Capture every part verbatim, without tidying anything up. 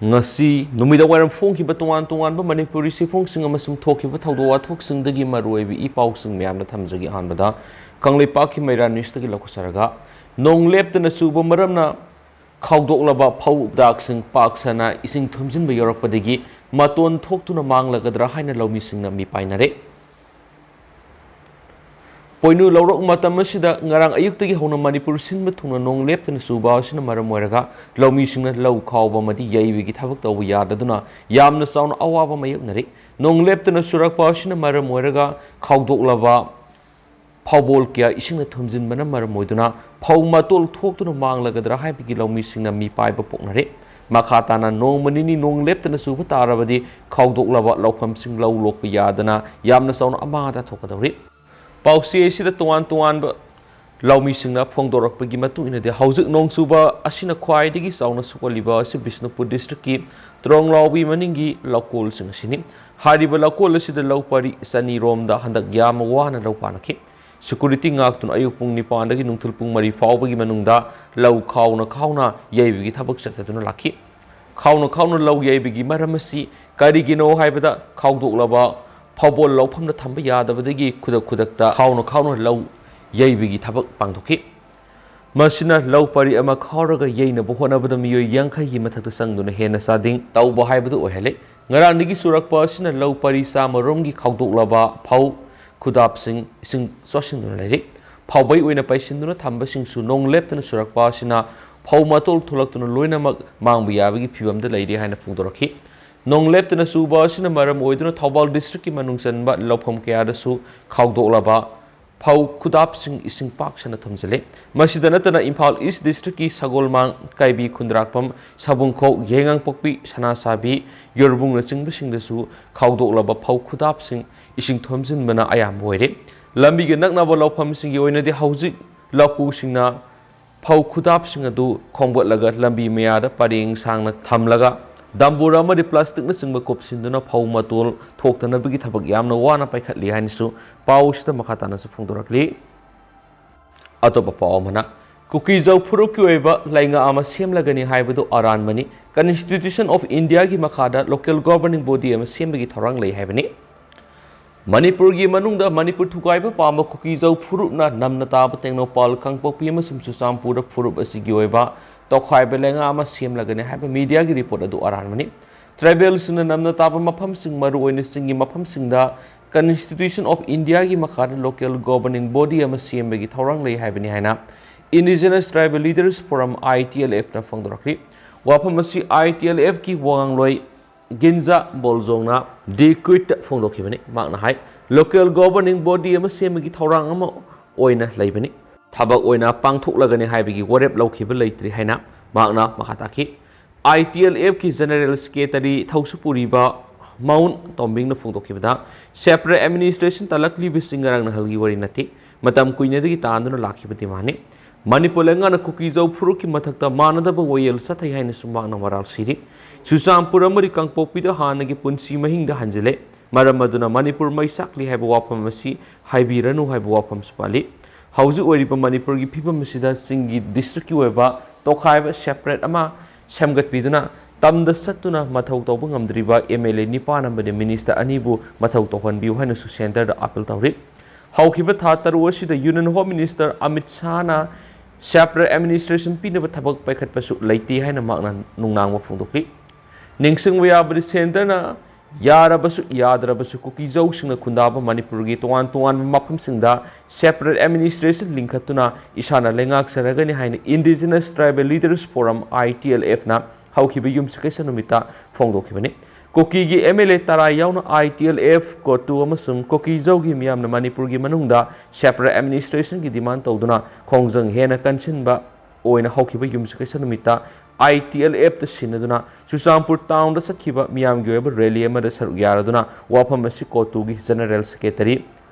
ꯉꯁꯤ ꯅꯨꯃꯤꯗꯥꯡ ꯋꯥꯏꯔꯝ ꯐꯣꯡꯈꯤꯕ ꯇꯣꯉꯥꯟ ꯇꯣꯉꯥꯟꯕ ꯃꯅꯤꯄꯨꯔꯤ ꯆꯦꯐꯣꯡꯁꯤꯡ ꯑꯃꯁꯨꯡ ꯊꯣꯛꯈꯤꯕ ꯊꯧꯗꯣꯛ ꯋꯥꯊꯣꯛꯁꯤꯡꯗꯒꯤ ꯃꯔꯨꯑꯣꯏꯕ ꯏ ꯄꯥꯎꯁꯤꯡ ꯃꯌꯥꯝꯅ ꯊꯝꯖꯒꯦ꯫ ꯑꯍꯥꯟꯕꯗ ꯀꯪꯂꯩꯄꯥꯛꯀꯤ ꯃꯩꯔꯥ ꯅ꯭ꯌꯨꯁꯇꯒꯤ ꯂꯧꯈꯠꯆꯔꯒ, ꯅꯣꯡ ꯂꯦꯞꯇꯅ ꯆꯨꯕ ꯃꯔꯝꯅ ꯈꯥꯎꯗꯣꯛꯂꯕ ꯐꯧ ꯗꯥꯛꯁꯤꯡ ꯄꯥꯛ ꯁꯟꯅ ꯏꯁꯤꯡ ꯊꯨꯝꯖꯤꯟꯕ ꯌꯥꯎꯔꯛꯄꯗꯒꯤ ꯃꯇꯣꯟ ꯊꯣꯛꯇꯨꯅ ꯃꯥꯡꯂꯒꯗ꯭ꯔꯥ ꯍꯥꯏꯅ ꯂꯧꯃꯤꯁꯤꯡꯅ ꯃꯤ ꯄꯥꯏꯅꯔꯦ꯫ ꯄꯣꯏꯅꯨ ꯂꯧꯔꯣꯛ ꯃꯇꯝ ꯑꯁꯤꯗ ꯉꯔꯥꯡ ꯑꯌꯨꯛꯇꯒꯤ ꯍꯧꯅ ꯃꯅꯤꯄꯨꯔ ꯁꯤꯟꯕ ꯊꯨꯡꯅ ꯅꯣꯡ ꯂꯦꯞꯇꯅ ꯆꯨꯕ ꯑꯁꯤꯅ ꯃꯔꯝ ꯑꯣꯏꯔꯒ ꯂꯧꯃꯤꯁꯤꯡꯅ ꯂꯧ ꯈꯥꯎꯕ ꯑꯃꯗꯤ ꯌꯩꯕꯒꯤ ꯊꯕꯛ ꯇꯧꯕ ꯌꯥꯗꯗꯨꯅ ꯌꯥꯝꯅ ꯆꯥꯎꯅ ꯑꯋꯥꯕ ꯃꯥꯌꯣꯛꯅꯔꯤ꯫ ꯅꯣꯡ ꯂꯦꯞꯇꯅ ꯆꯨꯔꯛꯄ ꯑꯁꯤꯅ ꯃꯔꯝ ꯑꯣꯏꯔꯒ ꯈꯥꯎꯗꯣꯛꯂꯕ ꯐꯧꯕꯣꯜ ꯀꯌꯥ ꯏꯁꯤꯡꯅ ꯊꯨꯝꯖꯤꯟꯕꯅ ꯃꯔꯝ ꯑꯣꯏꯗꯨꯅ ꯐꯧ ꯃꯇꯣꯜ ꯊꯣꯛꯇꯨꯅ ꯃꯥꯡꯂꯒꯗ꯭ꯔꯥ ꯍꯥꯏꯕꯒꯤ ꯂꯧꯃꯤꯁꯤꯡꯅ ꯃꯤꯄꯥꯏꯕ ꯄꯣꯛꯅꯔꯦ꯫ ꯃꯈꯥ ꯇꯥꯅ ꯅꯣꯡꯃ ꯅꯤꯅꯤ ꯅꯣꯡ ꯂꯦꯞꯇꯅ ꯆꯨꯕ ꯇꯥꯔꯕꯗꯤ ꯈꯥꯎꯗꯣꯛꯂꯕ ꯂꯧꯐꯝꯁꯤꯡ ꯂꯧ ꯂꯣꯛꯄ ꯌꯥꯗꯅ ꯌꯥꯝꯅ ꯆꯥꯎꯅ ꯑꯃꯥꯡ ꯑꯇꯥ ꯊꯣꯛꯀꯗꯧꯔꯤ꯫ ꯄꯥꯎꯆꯦ ꯑꯁꯤꯗ ꯇꯣꯉꯥꯟ ꯇꯣꯉꯥꯟꯕ ꯂꯧꯃꯤꯁꯤꯡꯅ ꯐꯣꯡꯗꯣꯔꯛꯄꯒꯤ ꯃꯇꯨꯡ ꯏꯟꯅꯗꯤ, ꯍꯧꯖꯤꯛ ꯅꯣꯡ ꯆꯨꯕ ꯑꯁꯤꯅ ꯈ꯭ꯋꯥꯏꯗꯒꯤ ꯆꯥꯎꯅ ꯁꯣꯛꯍꯜꯂꯤꯕ ꯑꯁꯤ ꯕꯤꯁꯅꯨꯄꯨꯔ ꯗꯤꯁꯇ꯭ꯔꯤꯛꯀꯤ ꯇ꯭ꯔꯣꯡꯂꯥꯎꯕꯤ ꯃꯅꯤꯡꯒꯤ ꯂꯧꯀꯣꯜꯁꯤꯡ ꯑꯁꯤꯅꯤ꯫ ꯍꯥꯏꯔꯤꯕ ꯂꯧꯀꯣꯜ ꯑꯁꯤꯗ ꯂꯧ ꯄꯔꯤ ꯆꯅꯤꯔꯣꯝꯗ ꯍꯟꯗꯛ ꯌꯥꯝꯅ ꯋꯥꯅ ꯂꯧ ꯄꯥꯅꯈꯤ꯫ ꯁꯦꯀ꯭ꯌꯨꯔꯤꯇꯤ ꯉꯥꯛꯇꯨꯅ ꯑꯌꯨꯛ ꯄꯨꯡ ꯅꯤꯄꯥꯟꯗꯒꯤ ꯅꯨꯡꯊꯤꯜ ꯄꯨꯡ ꯃꯔꯤ ꯐꯥꯎꯕꯒꯤ ꯃꯅꯨꯡꯗ ꯂꯧ ꯈꯥꯎꯅ ꯈꯥꯎꯅ ꯌꯩꯕꯒꯤ ꯊꯕꯛ ꯆꯠꯊꯗꯨꯅ ꯂꯥꯛꯈꯤ꯫ ꯈꯥꯎꯅ ꯈꯥꯎꯅ ꯂꯧ ꯌꯩꯕꯒꯤ ꯃꯔꯝ ꯑꯁꯤ ꯀꯔꯤꯒꯤꯅꯣ ꯍꯥꯏꯕꯗ, ꯈꯥꯎꯗꯣꯛꯂꯕ ꯐꯧꯕꯣꯜ ꯂꯧꯐꯝꯗ ꯊꯝꯕ ꯌꯥꯗꯕꯗꯒꯤ ꯈꯨꯗꯛ ꯈꯨꯗꯛꯇ ꯈꯥꯎꯅ ꯈꯥꯎꯅ ꯂꯧ ꯌꯩꯕꯒꯤ ꯊꯕꯛ ꯄꯥꯡꯊꯣꯛꯈꯤ꯫ ꯃꯁꯤꯅ ꯂꯧ ꯄꯔꯤ ꯑꯃ ꯈꯥꯎꯔꯒ ꯌꯩꯅꯕ ꯍꯣꯠꯅꯕꯗ ꯃꯤꯑꯣꯏ ꯌꯥꯡꯈꯩꯒꯤ ꯃꯊꯛꯇ ꯆꯪꯗꯨꯅ ꯍꯦꯟꯅ ꯆꯥꯗꯤꯡ ꯇꯧꯕ ꯍꯥꯏꯕꯗꯨ ꯑꯣꯏꯍꯜꯂꯦ꯫ ꯉꯔꯥꯡꯗꯒꯤ ꯆꯨꯔꯛꯄ ꯑꯁꯤꯅ ꯂꯧ ꯄꯔꯤ ꯆꯥꯝꯃ ꯔꯣꯝꯒꯤ ꯈꯥꯎꯗꯣꯛꯂꯕ ꯐꯧ ꯈꯨꯗꯥꯞꯁꯤꯡ ꯏꯁꯤꯡ ꯆꯣꯠꯁꯤꯟꯗꯨꯅ ꯂꯩꯔꯤ꯫ ꯐꯧꯕꯩ ꯑꯣꯏꯅ ꯄꯩꯁꯤꯟꯗꯨꯅ ꯊꯝꯕꯁꯤꯡꯁꯨ ꯅꯣꯡ ꯂꯦꯞꯇꯅ ꯆꯨꯔꯛꯄ ꯑꯁꯤꯅ ꯐꯧ ꯃꯇꯣꯜ ꯊꯣꯛꯂꯛꯇꯨꯅ ꯂꯣꯏꯅꯃꯛ ꯃꯥꯡꯕ ꯌꯥꯕꯒꯤ ꯐꯤꯕꯝꯗ ꯂꯩꯔꯤ ꯍꯥꯏꯅ ꯐꯣꯡꯗꯣꯔꯛꯈꯤ꯫ ꯅꯣꯡ ꯂꯦꯞꯇꯅ ꯆꯨꯕ ꯑꯁꯤꯅ ꯃꯔꯝ ꯑꯣꯏꯗꯨꯅ ꯊꯧꯕꯥꯜ ꯗꯤꯁꯇ꯭ꯔꯤꯛꯀꯤ ꯃꯅꯨꯡ ꯆꯟꯕ ꯂꯧꯐꯝ ꯀꯌꯥꯗꯁꯨ ꯈꯥꯎꯗꯣꯛꯂꯕ ꯐꯧ ꯈꯨꯗꯥꯞꯁꯤꯡ ꯏꯁꯤꯡ ꯄꯥꯛ ꯁꯟꯅ ꯊꯨꯝꯖꯤꯜꯂꯤ꯫ ꯃꯁꯤꯗ ꯅꯠꯇꯅ ꯏꯝꯐꯥꯜ ꯏꯁ ꯗꯤꯁꯇ꯭ꯔꯤꯛꯀꯤ ꯁꯒꯣꯜꯃꯥꯡ, ꯀꯥꯏꯕꯤ, ꯈꯨꯟꯗ꯭ꯔꯥꯛꯄꯝ, ꯁꯥꯕꯨꯡꯈꯣꯛ, ꯌꯥꯏꯉꯪꯄꯣꯛꯄꯤ, ꯁꯅꯥꯁꯥꯕꯤ, ꯌꯣꯔꯕꯨꯡꯅꯆꯤꯡꯕꯁꯤꯡꯗꯁꯨ ꯈꯥꯎꯗꯣꯛꯂꯕ ꯐꯧ ꯈꯨꯗꯥꯞꯁꯤꯡ ꯏꯁꯤꯡ ꯊꯨꯝꯖꯤꯟꯕꯅ ꯑꯌꯥꯝꯕ ꯑꯣꯏꯔꯦ꯫ ꯂꯝꯕꯤꯒꯤ ꯅꯛꯅꯕ ꯂꯧꯐꯝꯁꯤꯡꯒꯤ ꯑꯣꯏꯅꯗꯤ ꯍꯧꯖꯤꯛ ꯂꯧꯀꯨꯁꯤꯡꯅ ꯐꯧ ꯈꯨꯗꯥꯞꯁꯤꯡ ꯑꯗꯨ ꯈꯣꯝꯒꯠꯂꯒ ꯂꯝꯕꯤ ꯃꯌꯥꯗ ꯄꯔꯦꯡ ꯁꯥꯡꯅ ꯊꯝꯂꯒ ꯗꯝꯕꯨꯔ ꯑꯃꯗꯤ ꯄ꯭ꯂꯥꯁꯇꯤꯛꯅꯆꯤꯡꯕ ꯀꯨꯞꯁꯤꯟꯗꯨꯅ ꯐꯧ ꯃꯇꯣꯜ ꯊꯣꯛꯇꯅꯕꯒꯤ ꯊꯕꯛ ꯌꯥꯝꯅ ꯋꯥꯅ ꯄꯥꯏꯈꯠꯂꯤ ꯍꯥꯏꯅꯁꯨ ꯄꯥꯎ ꯑꯁꯤꯗ ꯃꯈꯥ ꯇꯥꯅꯁꯨ ꯐꯣꯡꯗꯣꯔꯛꯂꯤ꯫ ꯑꯇꯣꯞꯄ ꯄꯥꯎ ꯑꯃꯅ, ꯀꯨꯀꯤꯖꯧ ꯐꯨꯔꯨꯞꯀꯤ ꯑꯣꯏꯕ ꯂꯩꯉꯥꯛ ꯑꯃ ꯁꯦꯝꯂꯒꯅꯤ ꯍꯥꯏꯕꯗꯨ ꯑꯔꯥꯟꯕꯅꯤ꯫ Constitution of Indiaꯒꯤ ꯃꯈꯥꯗ local governing body ꯑꯃ ꯁꯦꯝꯕꯒꯤ ꯊꯧꯔꯥꯡ ꯂꯩ ꯍꯥꯏꯕꯅꯤ꯫ ꯃꯅꯤꯄꯨꯔꯒꯤ ꯃꯅꯨꯡꯗ ꯃꯅꯤꯄꯨꯔ ꯊꯨꯒꯥꯏꯕ ꯄꯥꯝꯕ ꯀꯨꯀꯤꯖꯧ ꯐꯨꯔꯨꯞꯅ ꯅꯝꯅ ꯇꯥꯕ ꯇꯦꯡꯅꯧꯄꯥꯜ, ꯀꯥꯡꯄꯣꯛꯄꯤ ꯑꯃꯁꯨꯡ ꯆꯨꯔꯆꯥꯟꯄꯨꯔꯗ ꯐꯨꯔꯨꯞ ꯑꯁꯤꯒꯤ ꯑꯣꯏꯕ ꯇꯣꯈꯥꯏꯕ ꯂꯩꯉꯥꯛ ꯑꯃ ꯁꯦꯝꯂꯒꯅꯤ ꯍꯥꯏꯕ ꯃꯤꯗꯤꯌꯥꯒꯤ ꯔꯤꯄꯣꯔꯠ ꯑꯗꯨ ꯑꯔꯥꯟꯕꯅꯤ꯫ ꯇ꯭ꯔꯥꯏꯕꯦꯜꯁꯤꯡꯅ ꯅꯝꯅ ꯇꯥꯕ ꯃꯐꯝꯁꯤꯡ, ꯃꯔꯨꯑꯣꯏꯅ ꯆꯤꯡꯒꯤ ꯃꯐꯝꯁꯤꯡꯗ Constitution of Indiaꯒꯤ ꯃꯈꯥꯗ local governing body ꯑꯃ ꯁꯦꯝꯕꯒꯤ ꯊꯧꯔꯥꯡ ꯂꯩ ꯍꯥꯏꯕꯅꯤ ꯍꯥꯏꯅ Indigenous Tribal Leaders Forum, ITLFꯅ ꯐꯣꯡꯗꯣꯔꯛꯈꯤ꯫ ꯋꯥꯐꯝ ꯑꯁꯤ ITLFꯀꯤ ꯋꯥꯉꯥꯡꯂꯣꯏ ꯒꯤꯟꯖꯥ ꯕꯣꯜꯖꯣꯡꯅ ꯗꯤ ꯀ꯭ꯋꯤꯠꯇ ꯐꯣꯡꯗꯣꯛꯈꯤꯕꯅꯤ꯫ ꯃꯍꯥꯛꯅ ꯍꯥꯏ, local governing body ꯑꯃ ꯁꯦꯝꯕꯒꯤ ꯊꯧꯔꯥꯡ ꯑꯃ ꯑꯣꯏꯅ ꯂꯩꯕꯅꯤ꯫ ꯊꯕꯛ ꯑꯣꯏꯅ ꯄꯥꯡꯊꯣꯛꯂꯒꯅꯤ ꯍꯥꯏꯕꯒꯤ ꯋꯥꯔꯦꯞ ꯂꯧꯈꯤꯕ ꯂꯩꯇ꯭ꯔꯤ ꯍꯥꯏꯅ ꯃꯍꯥꯛꯅ ꯃꯈꯥ ꯇꯥꯈꯤ꯫ ITLFꯀꯤ General Secretary ꯊꯧꯁꯨ ꯄꯨꯔꯤꯕ ꯃꯥꯎꯟ ꯇꯣꯝꯕꯤꯡꯅ ꯐꯣꯡꯗꯣꯛꯈꯤꯕꯗ, separate administration ꯇꯥꯂꯛꯂꯤꯕꯁꯤ ꯉꯔꯥꯡ ꯅꯍꯥꯜꯒꯤ ꯋꯥꯔꯤ ꯅꯠꯇꯦ, ꯃꯇꯝ ꯀꯨꯏꯅꯗꯒꯤ ꯇꯥꯟꯗꯨꯅ ꯂꯥꯛꯈꯤꯕ demandꯅꯤ꯫ ꯃꯅꯤꯄꯨꯔ ꯂꯩꯉꯥꯛꯅ ꯀꯨꯀꯤꯖꯧ ꯐꯨꯔꯨꯞꯀꯤ ꯃꯊꯛꯇ ꯃꯥꯟꯅꯗꯕ ꯋꯥꯌꯦꯜ ꯆꯠꯊꯩ ꯍꯥꯏꯅꯁꯨ ꯃꯍꯥꯛꯅ ꯃꯔꯥꯜ ꯁꯤꯔꯤ꯫ ꯆꯨꯔꯆꯥꯟꯄꯨꯔ ꯑꯃꯗꯤ ꯀꯥꯡꯄꯣꯛꯄꯤꯗ ꯍꯥꯟꯅꯒꯤ ꯄꯨꯟꯁꯤ ꯃꯍꯤꯡꯗ ꯍꯟꯖꯤꯜꯂꯦ꯫ ꯃꯔꯝ ꯑꯗꯨꯅ ꯃꯅꯤꯄꯨꯔ ꯃꯩ ꯆꯥꯛꯂꯤ ꯍꯥꯏꯕ ꯋꯥꯐꯝ ꯑꯁꯤ ꯍꯥꯏꯕꯤꯔꯅꯨ ꯍꯥꯏꯕ ꯋꯥꯐꯝꯁꯨ ꯄꯜꯂꯤ꯫ ꯍꯧꯖꯤꯛ ꯑꯣꯏꯔꯤꯕ ꯃꯅꯤꯄꯨꯔꯒꯤ ꯐꯤꯕꯝ ꯑꯁꯤꯗ ꯆꯤꯡꯒꯤ districtꯀꯤ ꯑꯣꯏꯕ ꯇꯣꯈꯥꯏꯕ separate ꯑꯃ ꯁꯦꯝꯒꯠꯄꯤꯗꯨꯅ ꯇꯝꯗ ꯆꯠꯇꯨꯅ ꯃꯊꯧ ꯇꯧꯕ ꯉꯝꯗ꯭ꯔꯤꯕ MLA ꯅꯤꯄꯥꯟ ꯑꯃꯗꯤ minister ꯑꯅꯤꯕꯨ ꯃꯊꯧ ꯇꯧꯍꯟꯕꯤꯌꯨ ꯍꯥꯏꯅꯁꯨ centreꯗ appeal ꯇꯧꯔꯤ꯫ ꯍꯧꯈꯤꯕ ꯊꯥ ꯇꯔꯨꯛ ꯑꯁꯤꯗ Union Home Minister Amit ꯁꯥꯍꯅ separate administration ꯄꯤꯅꯕ ꯊꯕꯛ ꯄꯥꯏꯈꯠꯄꯁꯨ ꯂꯩꯇꯦ ꯍꯥꯏꯅ ꯃꯍꯥꯛꯅ ꯅꯨꯡꯅꯥꯡꯕ ꯐꯣꯡꯗꯣꯛꯈꯤ꯫ ꯅꯤꯡꯁꯤꯡꯕ ꯌꯥꯕꯗꯤ, centreꯅ ꯌꯥꯔꯕꯁꯨ ꯌꯥꯗ꯭ꯔꯕꯁꯨ ꯀꯨꯀꯤꯖꯧꯁꯤꯡꯅ ꯈꯨꯟꯗꯥꯕ ꯃꯅꯤꯄꯨꯔꯒꯤ ꯇꯣꯉꯥꯟ ꯇꯣꯉꯥꯟꯕ ꯃꯐꯝꯁꯤꯡꯗ separate administration ꯂꯤꯡꯈꯠꯇꯨꯅ ꯏꯁꯥꯅ ꯂꯩꯉꯥꯛꯆꯔꯒꯅꯤ ꯍꯥꯏꯅ Indigenous Tribal Leaders Forum, ITLFꯅ ꯍꯧꯈꯤꯕ ꯌꯨꯝꯁꯀꯩꯁ ꯅꯨꯃꯤꯠꯇ ꯐꯣꯡꯗꯣꯛꯈꯤꯕꯅꯤ꯫ ꯀꯨꯀꯤꯒꯤ MLA ꯇꯔꯥ ꯌꯥꯎꯅ ITLF, ꯀꯣꯇꯨ ꯑꯃꯁꯨꯡ ꯀꯨꯀꯤꯖꯧꯒꯤ ꯃꯤꯌꯥꯝꯅ ꯃꯅꯤꯄꯨꯔꯒꯤ ꯃꯅꯨꯡꯗ separate administrationꯒꯤ demand ꯇꯧꯗꯨꯅ ꯈꯣꯡꯖꯪ ꯍꯦꯟꯅ ꯀꯟꯁꯤꯟꯕ ꯑꯣꯏꯅ ꯍꯧꯈꯤꯕ ꯌꯨꯝꯁꯀꯩꯁ ꯅꯨꯃꯤꯠꯇ ITLFꯇ ꯁꯤꯟꯅꯗꯨꯅ ꯆꯨꯔꯆꯥꯟꯄꯨꯔ townꯗ ꯆꯠꯈꯤꯕ ꯃꯤꯌꯥꯝꯒꯤ ꯑꯣꯏꯕ rally ꯑꯃꯗ ꯁꯔꯨꯛ ꯌꯥꯔꯗꯨꯅ ꯋꯥꯐꯝ ꯑꯁꯤ ꯀꯣꯇꯨꯒꯤ General Secretary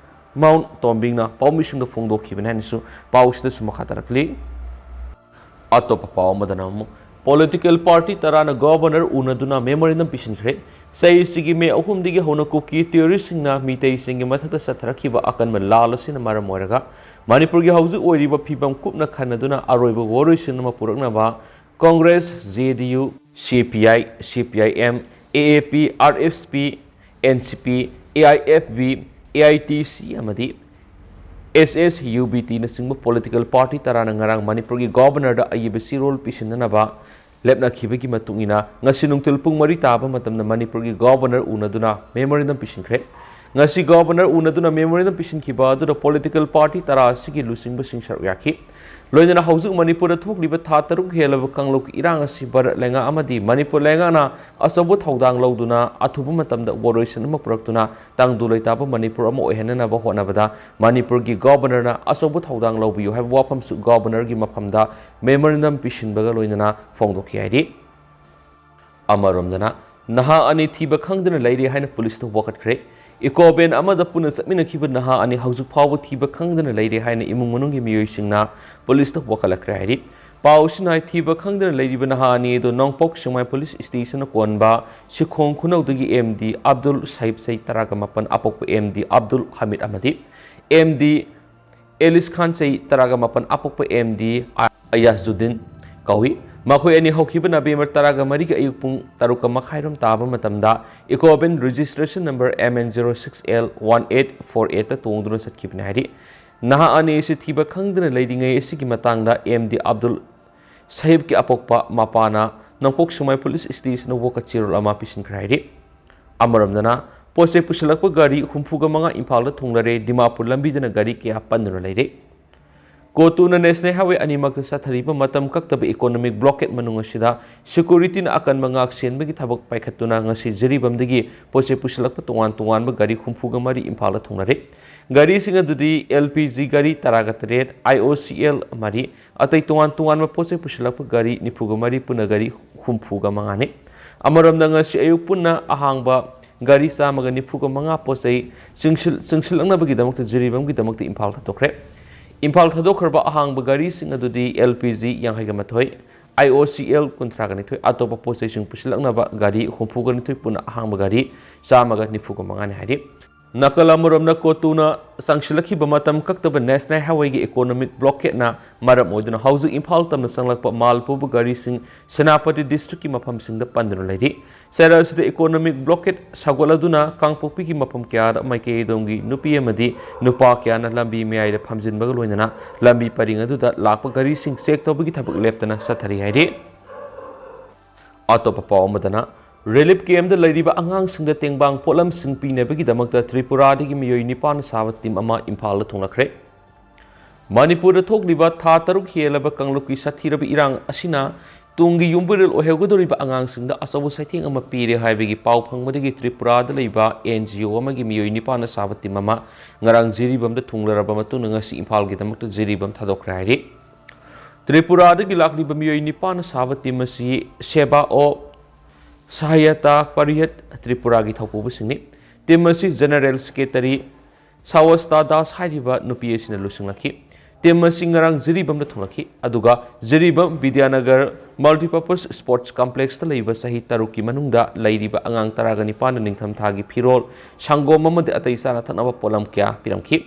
ꯃꯥꯎꯟ ꯇꯣꯝꯕꯤꯡꯅ ꯄꯥꯎꯃꯤꯁꯤꯡꯗ ꯐꯣꯡꯗꯣꯛꯈꯤꯕꯅꯤ ꯍꯥꯏꯅꯁꯨ ꯄꯥꯎꯁꯤꯗꯁꯨ ꯃꯈꯥ ꯇꯥꯔꯛꯂꯤ꯫ ꯑꯇꯣꯞꯄ ꯄꯥꯎ ꯑꯃꯗꯅ ꯑꯃꯨꯛ political party ꯇꯔꯥꯅ governor ꯎꯅꯗꯨꯅ memorandum ꯄꯤꯁꯤꯟꯈ꯭ꯔꯦ꯫ ꯆꯍꯤꯁꯤꯒꯤ May ꯑꯍꯨꯝꯗꯒꯤ ꯍꯧꯅ ꯀꯨꯀꯤ terroristꯁꯤꯡꯅ ꯃꯤꯇꯩꯁꯤꯡꯒꯤ ꯃꯊꯛꯇ ꯆꯠꯊꯔꯛꯈꯤꯕ ꯑꯀꯟꯕ ꯂꯥꯜ ꯑꯁꯤꯅ ꯃꯔꯝ ꯑꯣꯏꯔꯒ ꯃꯅꯤꯄꯨꯔꯒꯤ ꯍꯧꯖꯤꯛ ꯑꯣꯏꯔꯤꯕ ꯐꯤꯕꯝ ꯀꯨꯞꯅ ꯈꯟꯅꯗꯨꯅ ꯑꯔꯣꯏꯕ ꯋꯥꯔꯣꯏꯁꯤꯟ ꯑꯃ ꯄꯨꯔꯛꯅꯕ ꯀꯣꯡꯒ꯭ꯔꯦꯁ, ꯖꯦ ꯗꯤ ꯌꯨ, ꯁꯤ P I, C P I M, A A P, R S P, N C P, A I F B, A I T C ꯑꯃꯗꯤ ꯑꯦꯁ ꯑꯦꯁ ꯌꯨ ꯕꯤ ꯇꯤꯅꯆꯤꯡꯕ ꯄꯣꯂꯤꯇꯤꯀꯦꯜ ꯄꯥꯔꯇꯤ ꯇꯔꯥꯅ ꯉꯔꯥꯡ ꯃꯅꯤꯄꯨꯔꯒꯤ ꯒꯣꯕꯔꯅꯔꯗ ꯑꯏꯕ ꯆꯦꯔꯣꯜ ꯄꯤꯁꯤꯟꯅꯅꯕ ꯂꯦꯞꯅꯈꯤꯕꯒꯤ ꯃꯇꯨꯡ ꯏꯟꯅ ꯉꯁꯤ ꯅꯨꯡꯊꯤꯜ ꯄꯨꯡ ꯃꯔꯤ ꯇꯥꯕ ꯃꯇꯝꯗ ꯃꯅꯤꯄꯨꯔꯒꯤ ꯒꯣꯕꯔꯅꯔ ꯎꯅꯗꯨꯅ ꯃꯦꯃꯣꯔꯦꯟꯗꯝ ꯄꯤꯁꯤꯟꯈ꯭ꯔꯦ꯫ ꯉꯁꯤ ꯒꯣꯕꯔꯅꯔ ꯎꯅꯗꯨꯅ ꯃꯦꯃꯣꯔꯦꯟꯗꯝ ꯄꯤꯁꯤꯟꯈꯤꯕ ꯑꯗꯨꯗ ꯄꯣꯂꯤꯇꯤꯀꯦꯜ ꯄꯥꯔꯇꯤ ꯇꯔꯥ ꯑꯁꯤꯒꯤ ꯂꯨꯆꯤꯡꯕꯁꯤꯡ ꯁꯔꯨꯛ ꯌꯥꯈꯤ꯫ ꯂꯣꯏꯅꯅ ꯍꯧꯖꯤꯛ ꯃꯅꯤꯄꯨꯔꯗ ꯊꯣꯛꯂꯤꯕ ꯊꯥ ꯇꯔꯨꯛ ꯍꯦꯜꯂꯕ ꯀꯥꯡꯂꯨꯞꯀꯤ ꯏꯔꯥꯡ ꯑꯁꯤ ꯚꯥꯔꯠ ꯂꯩꯉꯥꯛ ꯑꯃꯗꯤ ꯃꯅꯤꯄꯨꯔ ꯂꯩꯉꯥꯛꯅ ꯑꯆꯧꯕ ꯊꯧꯗꯥꯡ ꯂꯧꯗꯨꯅ ꯑꯊꯨꯕ ꯃꯇꯝꯗ ꯋꯥꯔꯣꯏꯁꯤꯟ ꯑꯃ ꯄꯨꯔꯛꯇꯨꯅ ꯇꯪꯗꯨ ꯂꯩꯇꯥꯕ ꯃꯅꯤꯄꯨꯔ ꯑꯃ ꯑꯣꯏꯍꯟꯅꯅꯕ ꯍꯣꯠꯅꯕꯗ ꯃꯅꯤꯄꯨꯔꯒꯤ ꯒꯣꯕꯔꯅꯔꯅ ꯑꯆꯧꯕ ꯊꯧꯗꯥꯡ ꯂꯧꯕꯤꯌꯨ ꯍꯥꯏꯕ ꯋꯥꯐꯝꯁꯨ ꯒꯣꯕꯔꯅꯔꯒꯤ ꯃꯐꯝꯗ ꯃꯦꯃꯣꯔꯦꯟꯗꯝ ꯄꯤꯁꯤꯟꯕꯒ ꯂꯣꯏꯅꯅ ꯐꯣꯡꯗꯣꯛꯈꯤ ꯍꯥꯏꯔꯤ꯫ ꯑꯃꯔꯣꯝꯗꯅ, ꯅꯍꯥ ꯑꯅꯤ ꯊꯤꯕ ꯈꯪꯗꯅ ꯂꯩꯔꯦ ꯍꯥꯏꯅ ꯄꯨꯂꯤꯁꯇ ꯋꯥꯀꯠꯈ꯭ꯔꯦ꯫ ꯏꯀꯣ ꯚꯦꯟ ꯑꯃꯗ ꯄꯨꯟꯅ ꯆꯠꯃꯤꯟꯅꯈꯤꯕ ꯅꯍꯥ ꯑꯅꯤ ꯍꯧꯖꯤꯛ ꯐꯥꯎꯕ ꯊꯤꯕ ꯈꯪꯗꯅ ꯂꯩꯔꯦ ꯍꯥꯏꯅ ꯏꯃꯨꯡ ꯃꯅꯨꯡꯒꯤ ꯃꯤꯑꯣꯏꯁꯤꯡꯅ ꯄꯨꯂꯤꯁꯇ ꯋꯥꯀꯠꯂꯛꯈ꯭ꯔꯦ ꯍꯥꯏꯔꯤ꯫ ꯄꯥꯎꯁꯤꯅ ꯍꯥꯏ, ꯊꯤꯕ ꯈꯪꯗꯅ ꯂꯩꯔꯤꯕ ꯅꯍꯥ ꯑꯅꯤ ꯑꯗꯨ ꯅꯣꯡꯄꯣꯛ ꯁꯦꯛꯃꯥꯏ ꯄꯨꯂꯤꯁ ꯁ꯭ꯇꯦꯁꯟꯅ ꯀꯣꯟꯕ ꯁꯤꯈꯣꯡ ꯈꯨꯅꯧꯗꯒꯤ ꯑꯦꯝ ꯗꯤ ꯑꯕꯗꯨꯜ ꯁꯍꯤꯕ, ꯆꯍꯤ ꯇꯔꯥꯒ ꯃꯥꯄꯟ, ꯑꯄꯣꯛꯄ ꯑꯦꯝ ꯗꯤ ꯑꯕꯗꯨꯜ ꯍꯃꯤꯗ ꯑꯃꯗꯤ ꯑꯦꯝ ꯗꯤ ꯑꯦꯂꯤꯁ ꯈꯥꯟ, ꯆꯍꯤ ꯇꯔꯥꯒ ꯃꯥꯄꯟ, ꯑꯄꯣꯛꯄ ꯑꯦꯝ ꯗꯤ ꯑꯌꯥꯁꯖꯨꯗꯤꯟ ꯀꯧꯏ꯫ ꯃꯈꯣꯏ ꯑꯅꯤ ꯍꯧꯈꯤꯕ ꯅꯕꯦꯝꯕꯔ ꯇꯔꯥꯒ ꯃꯔꯤꯒꯤ ꯑꯌꯨꯛ ꯄꯨꯡ ꯇꯔꯨꯛꯀ ꯃꯈꯥꯏꯔꯣꯝ ꯇꯥꯕ ꯃꯇꯝꯗ eco van registration number M N zero six L one eight four eight ꯇ ꯇꯣꯡꯗꯨꯅ ꯆꯠꯈꯤꯕꯅꯤ ꯍꯥꯏꯔꯤ꯫ ꯅꯍꯥ ꯑꯅꯤ ꯑꯁꯤ ꯊꯤꯕ ꯈꯪꯗꯅ ꯂꯩꯔꯤꯉꯩ ꯑꯁꯤꯒꯤ ꯃꯇꯥꯡꯗ ꯑꯦꯝ ꯗꯤ ꯑꯕꯗꯨꯜ ꯁꯍꯤꯕꯀꯤ ꯑꯄꯣꯛꯄ ꯃꯄꯥꯅ ꯅꯣꯡꯄꯣꯛ ꯁꯦꯛꯃꯥꯏ ꯄꯨꯂꯤꯁ ꯁ꯭ꯇꯦꯁꯟꯗ ꯋꯥꯀꯠ ꯆꯦꯔꯣꯜ ꯑꯃ ꯄꯤꯁꯤꯟꯈ꯭ꯔꯦ ꯍꯥꯏꯔꯤ꯫ ꯑꯃꯔꯣꯝꯗꯅ, ꯄꯣꯠ ꯆꯩ ꯄꯨꯁꯤꯜꯂꯛꯄ ꯒꯥꯔꯤ ꯍꯨꯝꯐꯨꯒ ꯃꯉꯥ ꯏꯝꯐꯥꯜꯗ ꯊꯨꯡꯂꯔꯦ, ꯗꯤꯃꯥꯄꯨꯔ ꯂꯝꯕꯤꯗꯅ ꯒꯥꯔꯤ ꯀꯌꯥ ꯄꯟꯗꯨꯅ ꯂꯩꯔꯦ꯫ ꯀꯣꯇꯨꯅ ꯅꯦꯁꯅꯦꯜ ꯍꯥꯏꯋꯦ ꯑꯅꯤꯃꯛꯇ ꯆꯠꯊꯔꯤꯕ ꯃꯇꯝ ꯀꯛꯇꯕ ꯏꯀꯣꯅꯣꯃꯤꯛ ꯕ꯭ꯂꯣꯀꯦꯠ ꯃꯅꯨꯡ ꯑꯁꯤꯗ ꯁꯦꯀ꯭ꯌꯨꯔꯤꯇꯤꯅ ꯑꯀꯟꯕ ꯉꯥꯛ ꯁꯦꯟꯕꯒꯤ ꯊꯕꯛ ꯄꯥꯏꯈꯠꯇꯨꯅ ꯉꯁꯤ ꯖꯤꯔꯤꯕꯥꯝꯗꯒꯤ ꯄꯣꯠ ꯆꯩ ꯄꯨꯁꯤꯜꯂꯛꯄ ꯇꯣꯉꯥꯟ ꯇꯣꯉꯥꯟꯕ ꯒꯥꯔꯤ ꯍꯨꯝꯐꯨꯒ ꯃꯔꯤ ꯏꯝꯐꯥꯜꯗ ꯊꯨꯡꯂꯔꯦ꯫ ꯒꯥꯔꯤꯁꯤꯡ ꯑꯗꯨꯗꯤ ꯑꯦꯜ ꯄꯤ ꯖꯤ ꯒꯥꯔꯤ ꯇꯔꯥꯒ ꯇꯔꯦꯠ, ꯑꯥꯏ ꯑꯣ ꯁꯤ ꯑꯦꯜ ꯃꯔꯤ, ꯑꯇꯩ ꯇꯣꯉꯥꯟ ꯇꯣꯉꯥꯟꯕ ꯄꯣꯠ ꯆꯩ ꯄꯨꯁꯤꯜꯂꯛꯄ ꯒꯥꯔꯤ ꯅꯤꯐꯨꯒ ꯃꯔꯤ, ꯄꯨꯟꯅ ꯒꯥꯔꯤ ꯍꯨꯝꯐꯨꯒ ꯃꯉꯥꯅꯤ꯫ ꯑꯃꯔꯣꯝꯗ, ꯉꯁꯤ ꯑꯌꯨꯛ ꯄꯨꯟꯅ ꯑꯍꯥꯡꯕ ꯒꯥꯔꯤ ꯆꯥꯝꯃꯒ ꯅꯤꯐꯨꯒ ꯃꯉꯥ ꯄꯣꯠ ꯆꯩ ꯆꯤꯡꯁꯤꯜ-, ꯆꯤꯡꯁꯤꯜꯂꯛꯅꯕꯒꯤꯗꯃꯛꯇ ꯖꯤꯔꯤꯕꯥꯝꯒꯤꯗꯃꯛꯇ ꯏꯝꯐꯥꯜ ꯊꯥꯗꯣꯛꯈ꯭ꯔꯦ꯫ ꯏꯝꯐꯥꯜ ꯊꯥꯗꯣꯛꯈ꯭ꯔꯕ ꯑꯍꯥꯡꯕ ꯒꯥꯔꯤꯁꯤꯡ ꯑꯗꯨꯗꯤ ꯑꯦꯜ ꯄꯤ ꯖꯤ ꯌꯥꯡꯈꯩꯒ ꯃꯥꯊꯣꯏ, ꯑꯥꯏ ꯑꯣ ꯁꯤ ꯑꯦꯜ ꯀꯨꯟꯊ꯭ꯔꯥꯒ ꯅꯤꯊꯣꯏ, ꯑꯇꯣꯞꯄ ꯄꯣꯠ ꯆꯩꯁꯤꯡ ꯄꯨꯁꯤꯜꯂꯛꯅꯕ ꯒꯥꯔꯤ ꯍꯨꯝꯐꯨꯒ ꯅꯤꯊꯣꯏ, ꯄꯨꯟꯅ ꯑꯍꯥꯡꯕ ꯒꯥꯔꯤ ꯆꯥꯝꯃꯒ ꯅꯤꯐꯨꯒ ꯃꯉꯥꯅꯤ ꯍꯥꯏꯔꯤ꯫ ꯅꯥꯀꯜ ꯑꯃꯔꯣꯝꯗ ꯀꯣꯇꯨꯅ ꯆꯪꯁꯤꯜꯂꯛꯈꯤꯕ ꯃꯇꯝ ꯀꯛꯇꯕ ꯅꯦꯁꯅꯦꯜ ꯍꯥꯏꯋꯦꯒꯤ ꯏꯀꯣꯅꯣꯃꯤꯛ ꯕ꯭ꯂꯣꯀꯦꯠꯅ ꯃꯔꯝ ꯑꯣꯏꯗꯨꯅ ꯍꯧꯖꯤꯛ ꯏꯝꯐꯥꯜ ꯇꯝꯅ ꯆꯪꯂꯛꯄ ꯃꯥꯜ ꯄꯨꯕ ꯒꯥꯔꯤꯁꯤꯡ ꯁꯦꯅꯥꯄꯇꯤ ꯗꯤꯁꯇ꯭ꯔꯤꯛꯀꯤ ꯃꯐꯝꯁꯤꯡꯗ ꯄꯟꯗꯨꯅ ꯂꯩꯔꯤ꯫ ꯆꯩꯔꯥꯎ ꯑꯁꯤꯗ ꯏꯀꯣꯅꯣꯃꯤꯛ ꯕ꯭ꯂꯣꯀꯦꯠ ꯁꯧꯒꯠꯂꯗꯨꯅ ꯀꯥꯡꯄꯣꯛꯄꯤꯒꯤ ꯃꯐꯝ ꯀꯌꯥꯗ ꯃꯥꯏꯀꯩ ꯑꯗꯣꯝꯒꯤ ꯅꯨꯄꯤ ꯑꯃꯗꯤ ꯅꯨꯄꯥ ꯀꯌꯥꯅ ꯂꯝꯕꯤ ꯃꯌꯥꯏꯗ ꯐꯝꯖꯤꯟꯕꯒ ꯂꯣꯏꯅꯅ ꯂꯝꯕꯤ ꯄꯔꯤꯡ ꯑꯗꯨꯗ ꯂꯥꯛꯄ ꯒꯥꯔꯤꯁꯤꯡ ꯆꯦꯛ ꯇꯧꯕꯒꯤ ꯊꯕꯛ ꯂꯦꯞꯇꯅ ꯆꯠꯊꯔꯤ ꯍꯥꯏꯔꯤ꯫ ꯑꯇꯣꯞꯄ ꯄꯥꯎ ꯑꯃꯗꯅ, ꯔꯤꯂꯤꯐ ꯀꯦꯝꯞꯇ ꯂꯩꯔꯤꯕ ꯑꯉꯥꯡꯁꯤꯡꯗ ꯇꯦꯡꯕꯥꯡ ꯄꯣꯠꯂꯝꯁꯤꯡ ꯄꯤꯅꯕꯒꯤꯗꯃꯛꯇ ꯇ꯭ꯔꯤꯄꯨꯔꯥꯗꯒꯤ ꯃꯤꯑꯣꯏ ꯅꯤꯄꯥꯟ ꯁꯥꯕ ꯇꯤꯝ ꯑꯃ ꯏꯝꯐꯥꯜꯗ ꯊꯨꯡꯂꯈ꯭ꯔꯦ꯫ ꯃꯅꯤꯄꯨꯔꯗ ꯊꯣꯛꯂꯤꯕ ꯊꯥ ꯇꯔꯨꯛ ꯍꯦꯜꯂꯕ ꯀꯥꯡꯂꯨꯞꯀꯤ ꯁꯥꯊꯤꯔꯕ ꯏꯔꯥꯡ ꯑꯁꯤꯅ ꯇꯨꯡꯒꯤ ꯌꯨꯝꯕꯨꯔꯦꯜ ꯑꯣꯏꯍꯧꯒꯗꯧꯔꯤꯕ ꯑꯉꯥꯡꯁꯤꯡꯗ ꯑꯆꯧꯕ ꯆꯩꯊꯦꯡ ꯑꯃ ꯄꯤꯔꯦ ꯍꯥꯏꯕꯒꯤ ꯄꯥꯎ ꯐꯪꯕꯗꯒꯤ ꯇ꯭ꯔꯤꯄꯨꯔꯥꯗ ꯂꯩꯕ ꯑꯦꯟ ꯖꯤ ꯑꯣ ꯑꯃꯒꯤ ꯃꯤꯑꯣꯏ ꯅꯤꯄꯥꯟꯅ ꯁꯥꯕ ꯇꯤꯝ ꯑꯃ ꯉꯔꯥꯡ ꯖꯤꯔꯤꯕꯥꯝꯗ ꯊꯨꯡꯂꯔꯕ ꯃꯇꯨꯡꯗ ꯉꯁꯤ ꯏꯝꯐꯥꯜꯒꯤꯗꯃꯛꯇ ꯖꯤꯔꯤꯕꯥꯝ ꯊꯥꯗꯣꯛꯈ꯭ꯔꯦ ꯍꯥꯏꯔꯤ꯫ ꯇ꯭ꯔꯤꯄꯨꯔꯥꯗꯒꯤ ꯂꯥꯛꯂꯤꯕ ꯃꯤꯑꯣꯏ ꯅꯤꯄꯥꯟꯅ ꯁꯥꯕ ꯇꯤꯝ ꯑꯁꯤ ꯁꯦꯕꯥ ꯑꯣꯐ ꯁꯍꯥꯌꯇꯥ ꯄꯔꯤꯍꯠ ꯇ꯭ꯔꯤꯄꯨꯔꯥꯒꯤ ꯊꯧꯄꯨꯕꯁꯤꯡꯅꯤ꯫ ꯇꯤꯝ ꯑꯁꯤ ꯖꯦꯅꯔꯦꯜ ꯁꯦꯀ꯭ꯔꯦꯇꯔꯤ ꯁꯥꯋꯁꯇꯥ ꯗꯥꯁ ꯍꯥꯏꯔꯤꯕ ꯅꯨꯄꯤ ꯑꯁꯤꯅ ꯂꯨꯆꯤꯡꯂꯛꯈꯤ꯫ ꯇꯤꯝ ꯑꯁꯤ ꯉꯔꯥꯡ ꯖꯤꯔꯤꯕꯥꯝꯗ ꯊꯨꯡꯂꯛꯈꯤ, ꯑꯗꯨꯒ ꯖꯤꯔꯤꯕꯥꯝ ꯕꯤꯗ꯭ꯌꯥꯅꯒꯔ ꯃꯜꯇꯤꯄꯔꯄꯁ ꯁ꯭ꯄꯣꯔꯠꯁ ꯀꯝꯄ꯭ꯂꯦꯛꯁꯇ ꯂꯩꯕ ꯆꯍꯤ ꯇꯔꯨꯛꯀꯤ ꯃꯅꯨꯡꯗ ꯂꯩꯔꯤꯕ ꯑꯉꯥꯡ ꯇꯔꯥꯒ ꯅꯤꯄꯥꯟꯗ ꯅꯤꯡꯊꯝꯊꯥꯒꯤ ꯐꯤꯔꯣꯜ, ꯁꯪꯒꯣꯝ ꯑꯃꯗꯤ ꯑꯇꯩ ꯆꯥꯅ ꯊꯛꯅꯕ ꯄꯣꯠꯂꯝ ꯀꯌꯥ ꯄꯤꯔꯝꯈꯤ꯫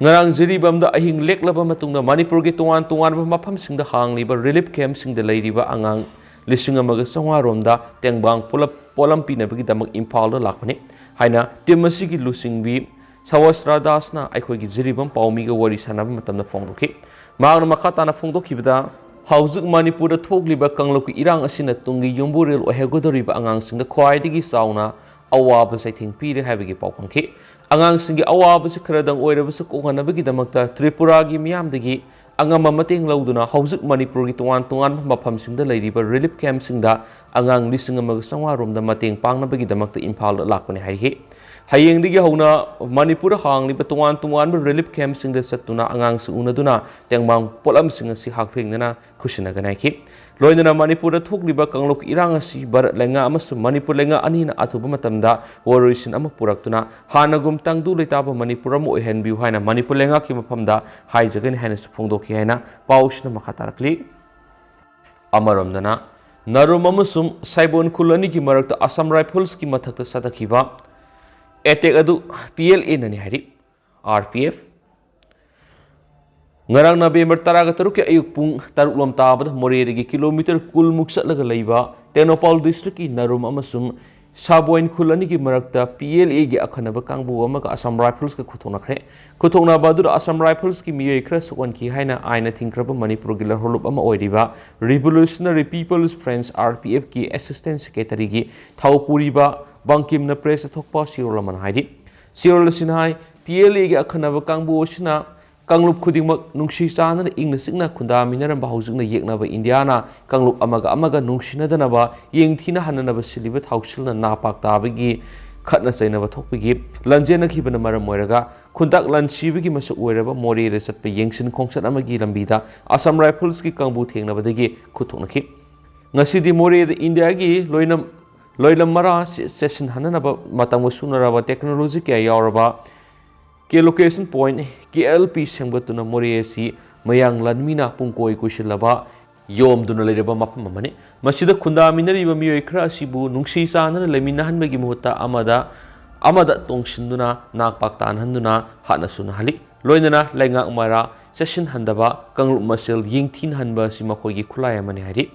ꯉꯔꯥꯡ ꯖꯤꯔꯤꯕꯥꯝꯗ ꯑꯍꯤꯡ ꯂꯦꯛꯂꯕ ꯃꯇꯨꯡꯗ ꯃꯅꯤꯄꯨꯔꯒꯤ ꯇꯣꯉꯥꯟ ꯇꯣꯉꯥꯟꯕ ꯃꯐꯝꯁꯤꯡꯗ ꯍꯥꯡꯂꯤꯕ ꯔꯤꯂꯤꯐ ꯀꯦꯝꯞꯁꯤꯡꯗ ꯂꯩꯔꯤꯕ ꯑꯉꯥꯡ ꯂꯤꯁꯤꯡ ꯑꯃꯒ ꯆꯥꯝꯃꯉꯥ ꯔꯣꯝꯗ ꯇꯦꯡꯕꯥꯡ ꯄꯣꯠꯂꯞ-, ꯄꯣꯠꯂꯝ ꯄꯤꯅꯕꯒꯤꯗꯃꯛ ꯏꯝꯐꯥꯜꯗ ꯂꯥꯛꯄꯅꯤ ꯍꯥꯏꯅ ꯇꯤꯝ ꯑꯁꯤꯒꯤ ꯂꯨꯆꯤꯡꯕꯤ ꯁꯋꯁ꯭ꯔꯥ ꯗꯥꯁꯅ ꯑꯩꯈꯣꯏꯒꯤ ꯖꯤꯔꯤꯕꯥꯝ ꯄꯥꯎꯃꯤꯒ ꯋꯥꯔꯤ ꯁꯥꯟꯅꯕ ꯃꯇꯝꯗ ꯐꯣꯡꯗꯣꯛꯈꯤ꯫ ꯃꯍꯥꯛꯅ ꯃꯈꯥ ꯇꯥꯅ ꯐꯣꯡꯗꯣꯛꯈꯤꯕꯗ, ꯍꯧꯖꯤꯛ ꯃꯅꯤꯄꯨꯔꯗ ꯊꯣꯛꯂꯤꯕ ꯀꯥꯡꯂꯨꯞꯀꯤ ꯏꯔꯥꯡ ꯑꯁꯤꯅ ꯇꯨꯡꯒꯤ ꯌꯨꯝꯕꯨꯔꯦꯜ ꯑꯣꯏꯍꯧꯒꯗꯧꯔꯤꯕ ꯑꯉꯥꯡꯁꯤꯡꯗ ꯈ꯭ꯋꯥꯏꯗꯒꯤ ꯆꯥꯎꯅ ꯑꯋꯥꯕ ꯆꯩꯊꯦꯡ ꯄꯤꯔꯦ ꯍꯥꯏꯕꯒꯤ ꯄꯥꯎ ꯐꯪꯈꯤ꯫ ꯑꯉꯥꯡꯁꯤꯡꯒꯤ ꯑꯋꯥꯕꯁꯤ ꯈꯔꯗꯪ ꯑꯣꯏꯔꯕꯁꯨ ꯀꯣꯛꯍꯟꯅꯕꯒꯤꯗꯃꯛꯇ ꯇ꯭ꯔꯤꯄꯨꯔꯥꯒꯤ ꯃꯤꯌꯥꯝꯗꯒꯤ ꯑꯉꯝꯕ ꯃꯇꯦꯡ ꯂꯧꯗꯨꯅ ꯍꯧꯖꯤꯛ ꯃꯅꯤꯄꯨꯔꯒꯤ ꯇꯣꯉꯥꯟ ꯇꯣꯉꯥꯟꯕ ꯃꯐꯝꯁꯤꯡꯗ ꯂꯩꯔꯤꯕ ꯔꯤꯂꯤꯐ ꯀꯦꯝꯞꯁꯤꯡꯗ ꯑꯉꯥꯡ ꯂꯤꯁꯤꯡ ꯑꯃꯒ ꯆꯥꯝꯃꯉꯥ ꯔꯣꯝꯗ ꯃꯇꯦꯡ ꯄꯥꯡꯅꯕꯒꯤꯗꯃꯛꯇ ꯏꯝꯐꯥꯜꯗ ꯂꯥꯛꯄꯅꯤ ꯍꯥꯏꯈꯤ꯫ ꯍꯌꯦꯡꯗꯒꯤ ꯍꯧꯅ ꯃꯅꯤꯄꯨꯔꯗ ꯍꯥꯡꯂꯤꯕ ꯇꯣꯉꯥꯟ ꯇꯣꯉꯥꯟꯕ ꯔꯤꯂꯤꯐ ꯀꯦꯝꯞꯁꯤꯡꯗ ꯆꯠꯇꯨꯅ ꯑꯉꯥꯡꯁꯤꯡ ꯎꯅꯗꯨꯅ ꯇꯦꯡꯕꯥꯡ ꯄꯣꯠꯂꯝꯁꯤꯡ ꯑꯁꯤ ꯍꯛꯊꯦꯡꯅꯅ ꯈꯨꯠꯁꯤꯟꯅꯒꯅꯤ ꯍꯥꯏꯈꯤ꯫ ꯂꯣꯏꯅꯅ ꯃꯅꯤꯄꯨꯔꯗ ꯊꯣꯛꯂꯤꯕ ꯀꯥꯡꯂꯨꯞ ꯏꯔꯥꯡ ꯑꯁꯤ ꯚꯥꯔꯠ ꯂꯩꯉꯥꯛ ꯑꯃꯁꯨꯡ ꯃꯅꯤꯄꯨꯔ ꯂꯩꯉꯥꯛ ꯑꯅꯤꯅ ꯑꯊꯨꯕ ꯃꯇꯝꯗ ꯋꯥꯔꯣꯏꯁꯤꯟ ꯑꯃ ꯄꯨꯔꯛꯇꯨꯅ ꯍꯥꯟꯅꯒꯨꯝ ꯇꯪꯗꯨ ꯂꯩꯇꯥꯕ ꯃꯅꯤꯄꯨꯔ ꯑꯃ ꯑꯣꯏꯍꯟꯕꯤꯌꯨ ꯍꯥꯏꯅ ꯃꯅꯤꯄꯨꯔ ꯂꯩꯉꯥꯛꯀꯤ ꯃꯐꯝꯗ ꯍꯥꯏꯖꯒꯅꯤ ꯍꯥꯏꯅꯁꯨ ꯐꯣꯡꯗꯣꯛꯈꯤ ꯍꯥꯏꯅ ꯄꯥꯎꯁꯤꯅ ꯃꯈꯥ ꯇꯥꯔꯛꯂꯤ꯫ ꯑꯃꯔꯣꯝꯗꯅ, ꯅꯔꯨꯝ ꯑꯃꯁꯨꯡ ꯁꯥꯏꯕꯣꯟ ꯈꯨꯜ ꯑꯅꯤꯒꯤ ꯃꯔꯛꯇ ꯑꯁꯥꯝ ꯔꯥꯏꯐꯜꯁꯀꯤ ꯃꯊꯛꯇ ꯆꯠꯊꯈꯤꯕ ꯑꯦꯇꯦꯛ ꯑꯗꯨ ꯄꯤ ꯑꯦꯜ ꯑꯦꯅꯅꯤ ꯍꯥꯏꯔꯤ꯫ R P F. ꯉꯔꯥꯡ ꯅꯕꯦꯝꯕꯔ ꯇꯔꯥꯒ ꯇꯔꯨꯛꯀꯤ ꯑꯌꯨꯛ ꯄꯨꯡ ꯇꯔꯨꯛ ꯂꯣꯝ ꯇꯥꯕꯗ ꯃꯣꯔꯦꯗꯒꯤ ꯀꯤꯂꯣꯃꯤꯇꯔ ꯀꯨꯟꯃꯨꯛ ꯆꯠꯂꯒ ꯂꯩꯕ ꯇꯦꯡꯅꯧꯄꯥꯜ ꯗꯤꯁꯇ꯭ꯔꯤꯛꯀꯤ ꯅꯔꯨꯝ ꯑꯃꯁꯨꯡ ꯁꯥꯕꯣꯏꯟ ꯈꯨꯜ ꯑꯅꯤꯒꯤ ꯃꯔꯛꯇ ꯄꯤ ꯑꯦꯜ ꯑꯦꯒꯤ ꯑꯈꯟꯅꯕ ꯀꯥꯡꯕꯨ ꯑꯃꯒ ꯑꯁꯥꯝ ꯔꯥꯏꯐꯜꯁꯀ ꯈꯨꯠꯊꯣꯛꯅꯈ꯭ꯔꯦ꯫ ꯈꯨꯠꯊꯣꯛꯅꯕ ꯑꯗꯨꯗ ꯑꯁꯥꯝ ꯔꯥꯏꯐꯜꯁꯀꯤ ꯃꯤꯑꯣꯏ ꯈꯔ ꯁꯣꯛꯍꯟꯈꯤ ꯍꯥꯏꯅ ꯑꯥꯏꯟꯅ ꯊꯤꯡꯈ꯭ꯔꯕ ꯃꯅꯤꯄꯨꯔꯒꯤ ꯂꯧꯍꯧꯂꯨꯞ ꯑꯃ ꯑꯣꯏꯔꯤꯕ Revolutionary People's Front, R P F, ꯀꯤ assistant secretary ꯒꯤ ꯊꯧꯄꯨꯔꯤꯕ ꯕꯪꯀꯤꯝꯅ ꯄ꯭ꯔꯦꯁꯇ ꯊꯣꯛꯄ ꯆꯦꯔꯣꯜ ꯑꯃꯅ ꯍꯥꯏꯔꯤ꯫ ꯆꯦꯔꯣꯜ ꯑꯁꯤꯅ ꯍꯥꯏ, ꯄꯤ ꯑꯦꯜ ꯑꯦꯒꯤ ꯑꯈꯟꯅꯕ ꯀꯥꯡꯕꯨ ꯑꯁꯤꯅ ꯀꯥꯡꯂꯨꯞ ꯈꯨꯗꯤꯡꯃꯛ ꯅꯨꯡꯁꯤ ꯆꯥꯟꯅꯅ ꯏꯪꯅ ꯆꯤꯛꯅ ꯈꯨꯟꯗꯥꯃꯤꯟꯅꯔꯝꯕ ꯍꯧꯖꯤꯛꯅ ꯌꯦꯛꯅꯕ ꯏꯟꯗꯤꯌꯥꯅ ꯀꯥꯡꯂꯨꯞ ꯑꯃꯒ ꯑꯃꯒ ꯅꯨꯡꯁꯤꯅꯗꯅꯕ ꯌꯦꯡꯊꯤꯅ ꯍꯟꯅꯅꯕ ꯁꯤꯜꯂꯤꯕ ꯊꯧꯁꯤꯜꯅ ꯅꯥꯄꯥꯛ ꯇꯥꯕꯒꯤ ꯈꯠꯅ ꯆꯩꯅꯕ ꯊꯣꯛꯄꯒꯤ ꯂꯥꯟꯖꯦꯟꯅꯈꯤꯕꯅ ꯃꯔꯝ ꯑꯣꯏꯔꯒ ꯈꯨꯟꯇꯥꯛ ꯂꯥꯟꯁꯤꯕꯒꯤ ꯃꯁꯛ ꯑꯣꯏꯔꯕ ꯃꯣꯔꯦꯗ ꯆꯠꯄ ꯌꯦꯡꯁꯤꯟ ꯈꯣꯡꯆꯠ ꯑꯃꯒꯤ ꯂꯝꯕꯤꯗ ꯑꯁꯥꯝ ꯔꯥꯏꯐꯜꯁꯀꯤ ꯀꯥꯡꯕꯨ ꯊꯦꯡꯅꯕꯗꯒꯤ ꯈꯨꯠꯊꯣꯛꯅꯈꯤ꯫ ꯉꯁꯤꯗꯤ ꯃꯣꯔꯦꯗ ꯏꯟꯗꯤꯌꯥꯒꯤ ꯂꯣꯏꯅꯝ ꯂꯣꯏꯂꯝ ꯃꯔꯥ ꯆꯦ-, ꯆꯦꯠꯁꯤꯟꯍꯟꯅꯅꯕ ꯃꯇꯝꯒ ꯆꯨꯅꯔꯕ technology ꯀꯌꯥ ꯌꯥꯎꯔꯕ K Location Point, K L P, ꯁꯦꯝꯒꯠꯇꯨꯅ ꯃꯣꯔꯦ ꯑꯁꯤ ꯃꯌꯥꯡ ꯂꯥꯟꯃꯤꯅ ꯄꯨꯡꯀꯣꯏ ꯀꯣꯏꯁꯤꯜꯂꯕ ꯌꯣꯝꯗꯨꯅ ꯂꯩꯔꯕ ꯃꯐꯝ ꯑꯃꯅꯤ꯫ ꯃꯁꯤꯗ ꯈꯨꯟꯗꯥꯃꯤꯟꯅꯔꯤꯕ ꯃꯤꯑꯣꯏ ꯈꯔ ꯑꯁꯤꯕꯨ ꯅꯨꯡꯁꯤ ꯆꯥꯟꯅꯅ ꯂꯩꯃꯤꯟꯅꯍꯟꯕꯒꯤ ꯃꯍꯨꯠꯇ ꯑꯃꯗ ꯑꯃꯗ ꯇꯣꯡꯁꯤꯟꯗꯨꯅ ꯅꯥꯛꯄꯥꯛ ꯇꯥꯟꯅꯍꯟꯗꯨꯅ ꯍꯥꯠꯅ ꯁꯨꯅꯍꯜꯂꯤ꯫ ꯂꯣꯏꯅꯅ ꯂꯩꯉꯥꯛ ꯃꯔꯥ ꯆꯦꯠꯁꯤꯟꯍꯟꯗꯕ, ꯀꯥꯡꯂꯨꯞ ꯃꯁꯦꯜ ꯌꯦꯡꯊꯤꯅꯍꯟꯕ ꯑꯁꯤ ꯃꯈꯣꯏꯒꯤ ꯈꯨꯠꯂꯥꯏ ꯑꯃꯅꯤ ꯍꯥꯏꯔꯤ꯫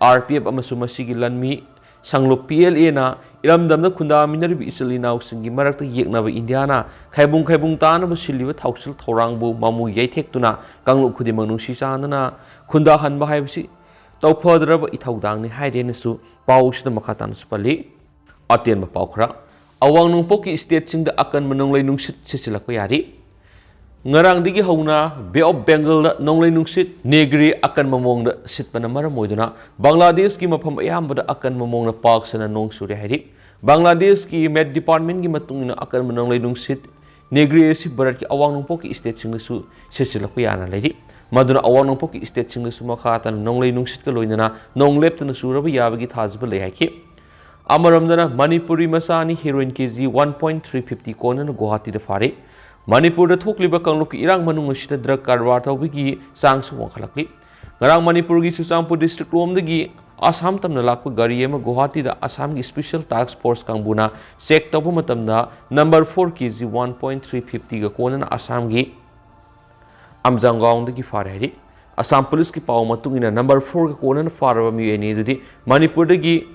ꯑꯥꯔ ꯄꯤ ꯑꯦꯐ ꯑꯃꯁꯨꯡ ꯃꯁꯤꯒꯤ ꯂꯥꯟꯃꯤ ꯁꯪꯂꯨꯞ ꯄꯤ ꯑꯦꯜ ꯑꯦꯅ ꯏꯔꯝꯗꯝꯗ ꯈꯨꯟꯗꯥꯃꯤꯟꯅꯔꯤꯕ ꯏꯆꯤꯜ ꯏꯅꯥꯎꯁꯤꯡꯒꯤ ꯃꯔꯛꯇ ꯌꯦꯛꯅꯕ ꯏꯟꯗꯤꯌꯥꯅ ꯈꯥꯏꯕꯨꯡ ꯈꯥꯏꯕꯨꯡ ꯇꯥꯅꯕ ꯁꯤꯜꯂꯤꯕ ꯊꯧꯁꯤꯜ ꯊꯧꯔꯥꯡꯕꯨ ꯃꯃꯨ ꯌꯩꯊꯦꯛꯇꯨꯅ ꯀꯥꯡꯂꯨꯞ ꯈꯨꯗꯤꯡꯃꯛ ꯅꯨꯡꯁꯤ ꯆꯥꯟꯅꯅ ꯈꯨꯟꯗꯥꯍꯟꯕ ꯍꯥꯏꯕꯁꯤ ꯇꯧꯐꯗ꯭ꯔꯕ ꯏꯊꯧꯗꯥꯡꯅꯤ ꯍꯥꯏꯔꯦꯅꯁꯨ ꯄꯥꯎꯁꯤꯗ ꯃꯈꯥ ꯇꯥꯅꯁꯨ ꯄꯜꯂꯤ꯫ ꯑꯇꯦꯟꯕ ꯄꯥꯎ ꯈꯔ꯫ ꯑꯋꯥꯡ ꯅꯣꯡꯄꯣꯛꯀꯤ ꯁ꯭ꯇꯦꯠꯁꯤꯡꯗ ꯑꯀꯟꯕ ꯅꯣꯡꯂꯩ ꯅꯨꯡꯁꯤꯠ ꯁꯤꯠꯆꯤꯜꯂꯛꯄ ꯌꯥꯔꯤ꯫ ꯉꯔꯥꯡꯗꯒꯤ ꯍꯧꯅ ꯕꯦ ꯑꯣꯐ ꯕꯦꯡꯒꯜꯗ ꯅꯣꯡꯂꯩ ꯅꯨꯡꯁꯤꯠ ꯅꯦꯒ꯭ꯔꯤ ꯑꯀꯟꯕ ꯃꯑꯣꯡꯗ ꯁꯤꯠꯄꯅ ꯃꯔꯝ ꯑꯣꯏꯗꯨꯅ ꯕꯪꯒ꯭ꯂꯥꯗꯦꯁꯀꯤ ꯃꯐꯝ ꯑꯌꯥꯝꯕꯗ ꯑꯀꯟꯕ ꯃꯑꯣꯡꯗ ꯄꯥꯛ ꯁꯟꯅ ꯅꯣꯡ ꯆꯨꯔꯦ ꯍꯥꯏꯔꯤ꯫ ꯕꯪꯒ꯭ꯂꯥꯗꯦꯁꯀꯤ ꯃꯦꯠ ꯗꯤꯄꯥꯔꯠꯃꯦꯟꯒꯤ ꯃꯇꯨꯡ ꯏꯟꯅ ꯑꯀꯟꯕ ꯅꯣꯡꯂꯩ ꯅꯨꯡꯁꯤꯠ ꯅꯦꯒ꯭ꯔꯤ ꯑꯁꯤ ꯚꯥꯔꯠꯀꯤ ꯑꯋꯥꯡ ꯅꯣꯡꯄꯣꯛꯀꯤ ꯁ꯭ꯇꯦꯠꯁꯤꯡꯗꯁꯨ ꯁꯤꯠꯆꯤꯜꯂꯛꯄ ꯌꯥꯅ ꯂꯩꯔꯤ꯫ ꯃꯗꯨꯅ ꯑꯋꯥꯡ ꯅꯣꯡꯄꯣꯛꯀꯤ ꯁ꯭ꯇꯦꯠꯁꯤꯡꯗꯁꯨ ꯃꯈꯥ ꯇꯥꯅ ꯅꯣꯡꯂꯩ ꯅꯨꯡꯁꯤꯠꯀ ꯂꯣꯏꯅꯅ ꯅꯣꯡ ꯂꯦꯞꯇꯅ ꯆꯨꯔꯕ ꯌꯥꯕꯒꯤ ꯊꯥꯖꯕ ꯂꯩ ꯍꯥꯏꯈꯤ꯫ ꯑꯃꯔꯣꯝꯗꯅ ꯃꯅꯤꯄꯨꯔꯤ ꯃꯆꯥ ꯑꯅꯤ heroin K G one point three fifty ꯀꯣꯟꯅꯅ ꯒꯨꯋꯥꯍꯥꯇꯤꯗ ꯐꯥꯔꯦ꯫ ꯃꯅꯤꯄꯨꯔꯗ ꯊꯣꯛꯂꯤꯕ ꯀꯥꯡꯂꯨꯞꯀꯤ ꯏꯔꯥꯡ ꯃꯅꯨꯡ ꯑꯁꯤꯗ ꯗ꯭ꯔꯒ ꯀꯔꯕꯥꯔ ꯇꯧꯕꯒꯤ ꯆꯥꯡꯁꯨ ꯋꯥꯡꯈꯠꯂꯛꯂꯤ꯫ ꯉꯔꯥꯡ ꯃꯅꯤꯄꯨꯔꯒꯤ ꯆꯨꯔꯆꯥꯟꯄꯨꯔ ꯗꯤꯁꯇ꯭ꯔꯤꯛ ꯂꯣꯝꯗꯒꯤ ꯑꯁꯥꯝ ꯇꯝꯅ ꯂꯥꯛꯄ ꯒꯥꯔꯤ ꯑꯃ ꯒꯨꯋꯥꯍꯥꯇꯤꯗ ꯑꯁꯥꯝꯒꯤ Special Task Force ꯀꯥꯡꯕꯨꯅ ꯆꯦꯛ ꯇꯧꯕ ꯃꯇꯝꯗ number four K G one point three fifty ꯒ ꯀꯣꯟꯅꯅ ꯑꯁꯥꯝꯒꯤ ꯑꯝꯖꯥꯡꯒꯥꯎꯗꯒꯤ ꯐꯥꯔꯦ ꯍꯥꯏꯔꯤ꯫ ꯑꯁꯥꯝ ꯄꯨꯂꯤꯁꯀꯤ ꯄꯥꯎ ꯃꯇꯨꯡ ꯏꯟꯅ number four ꯒ ꯀꯣꯟꯅꯅ ꯐꯥꯔꯕ ꯃꯤꯑꯣꯏ ꯑꯅꯤ ꯑꯗꯨꯗꯤ ꯃꯅꯤꯄꯨꯔꯗꯒꯤ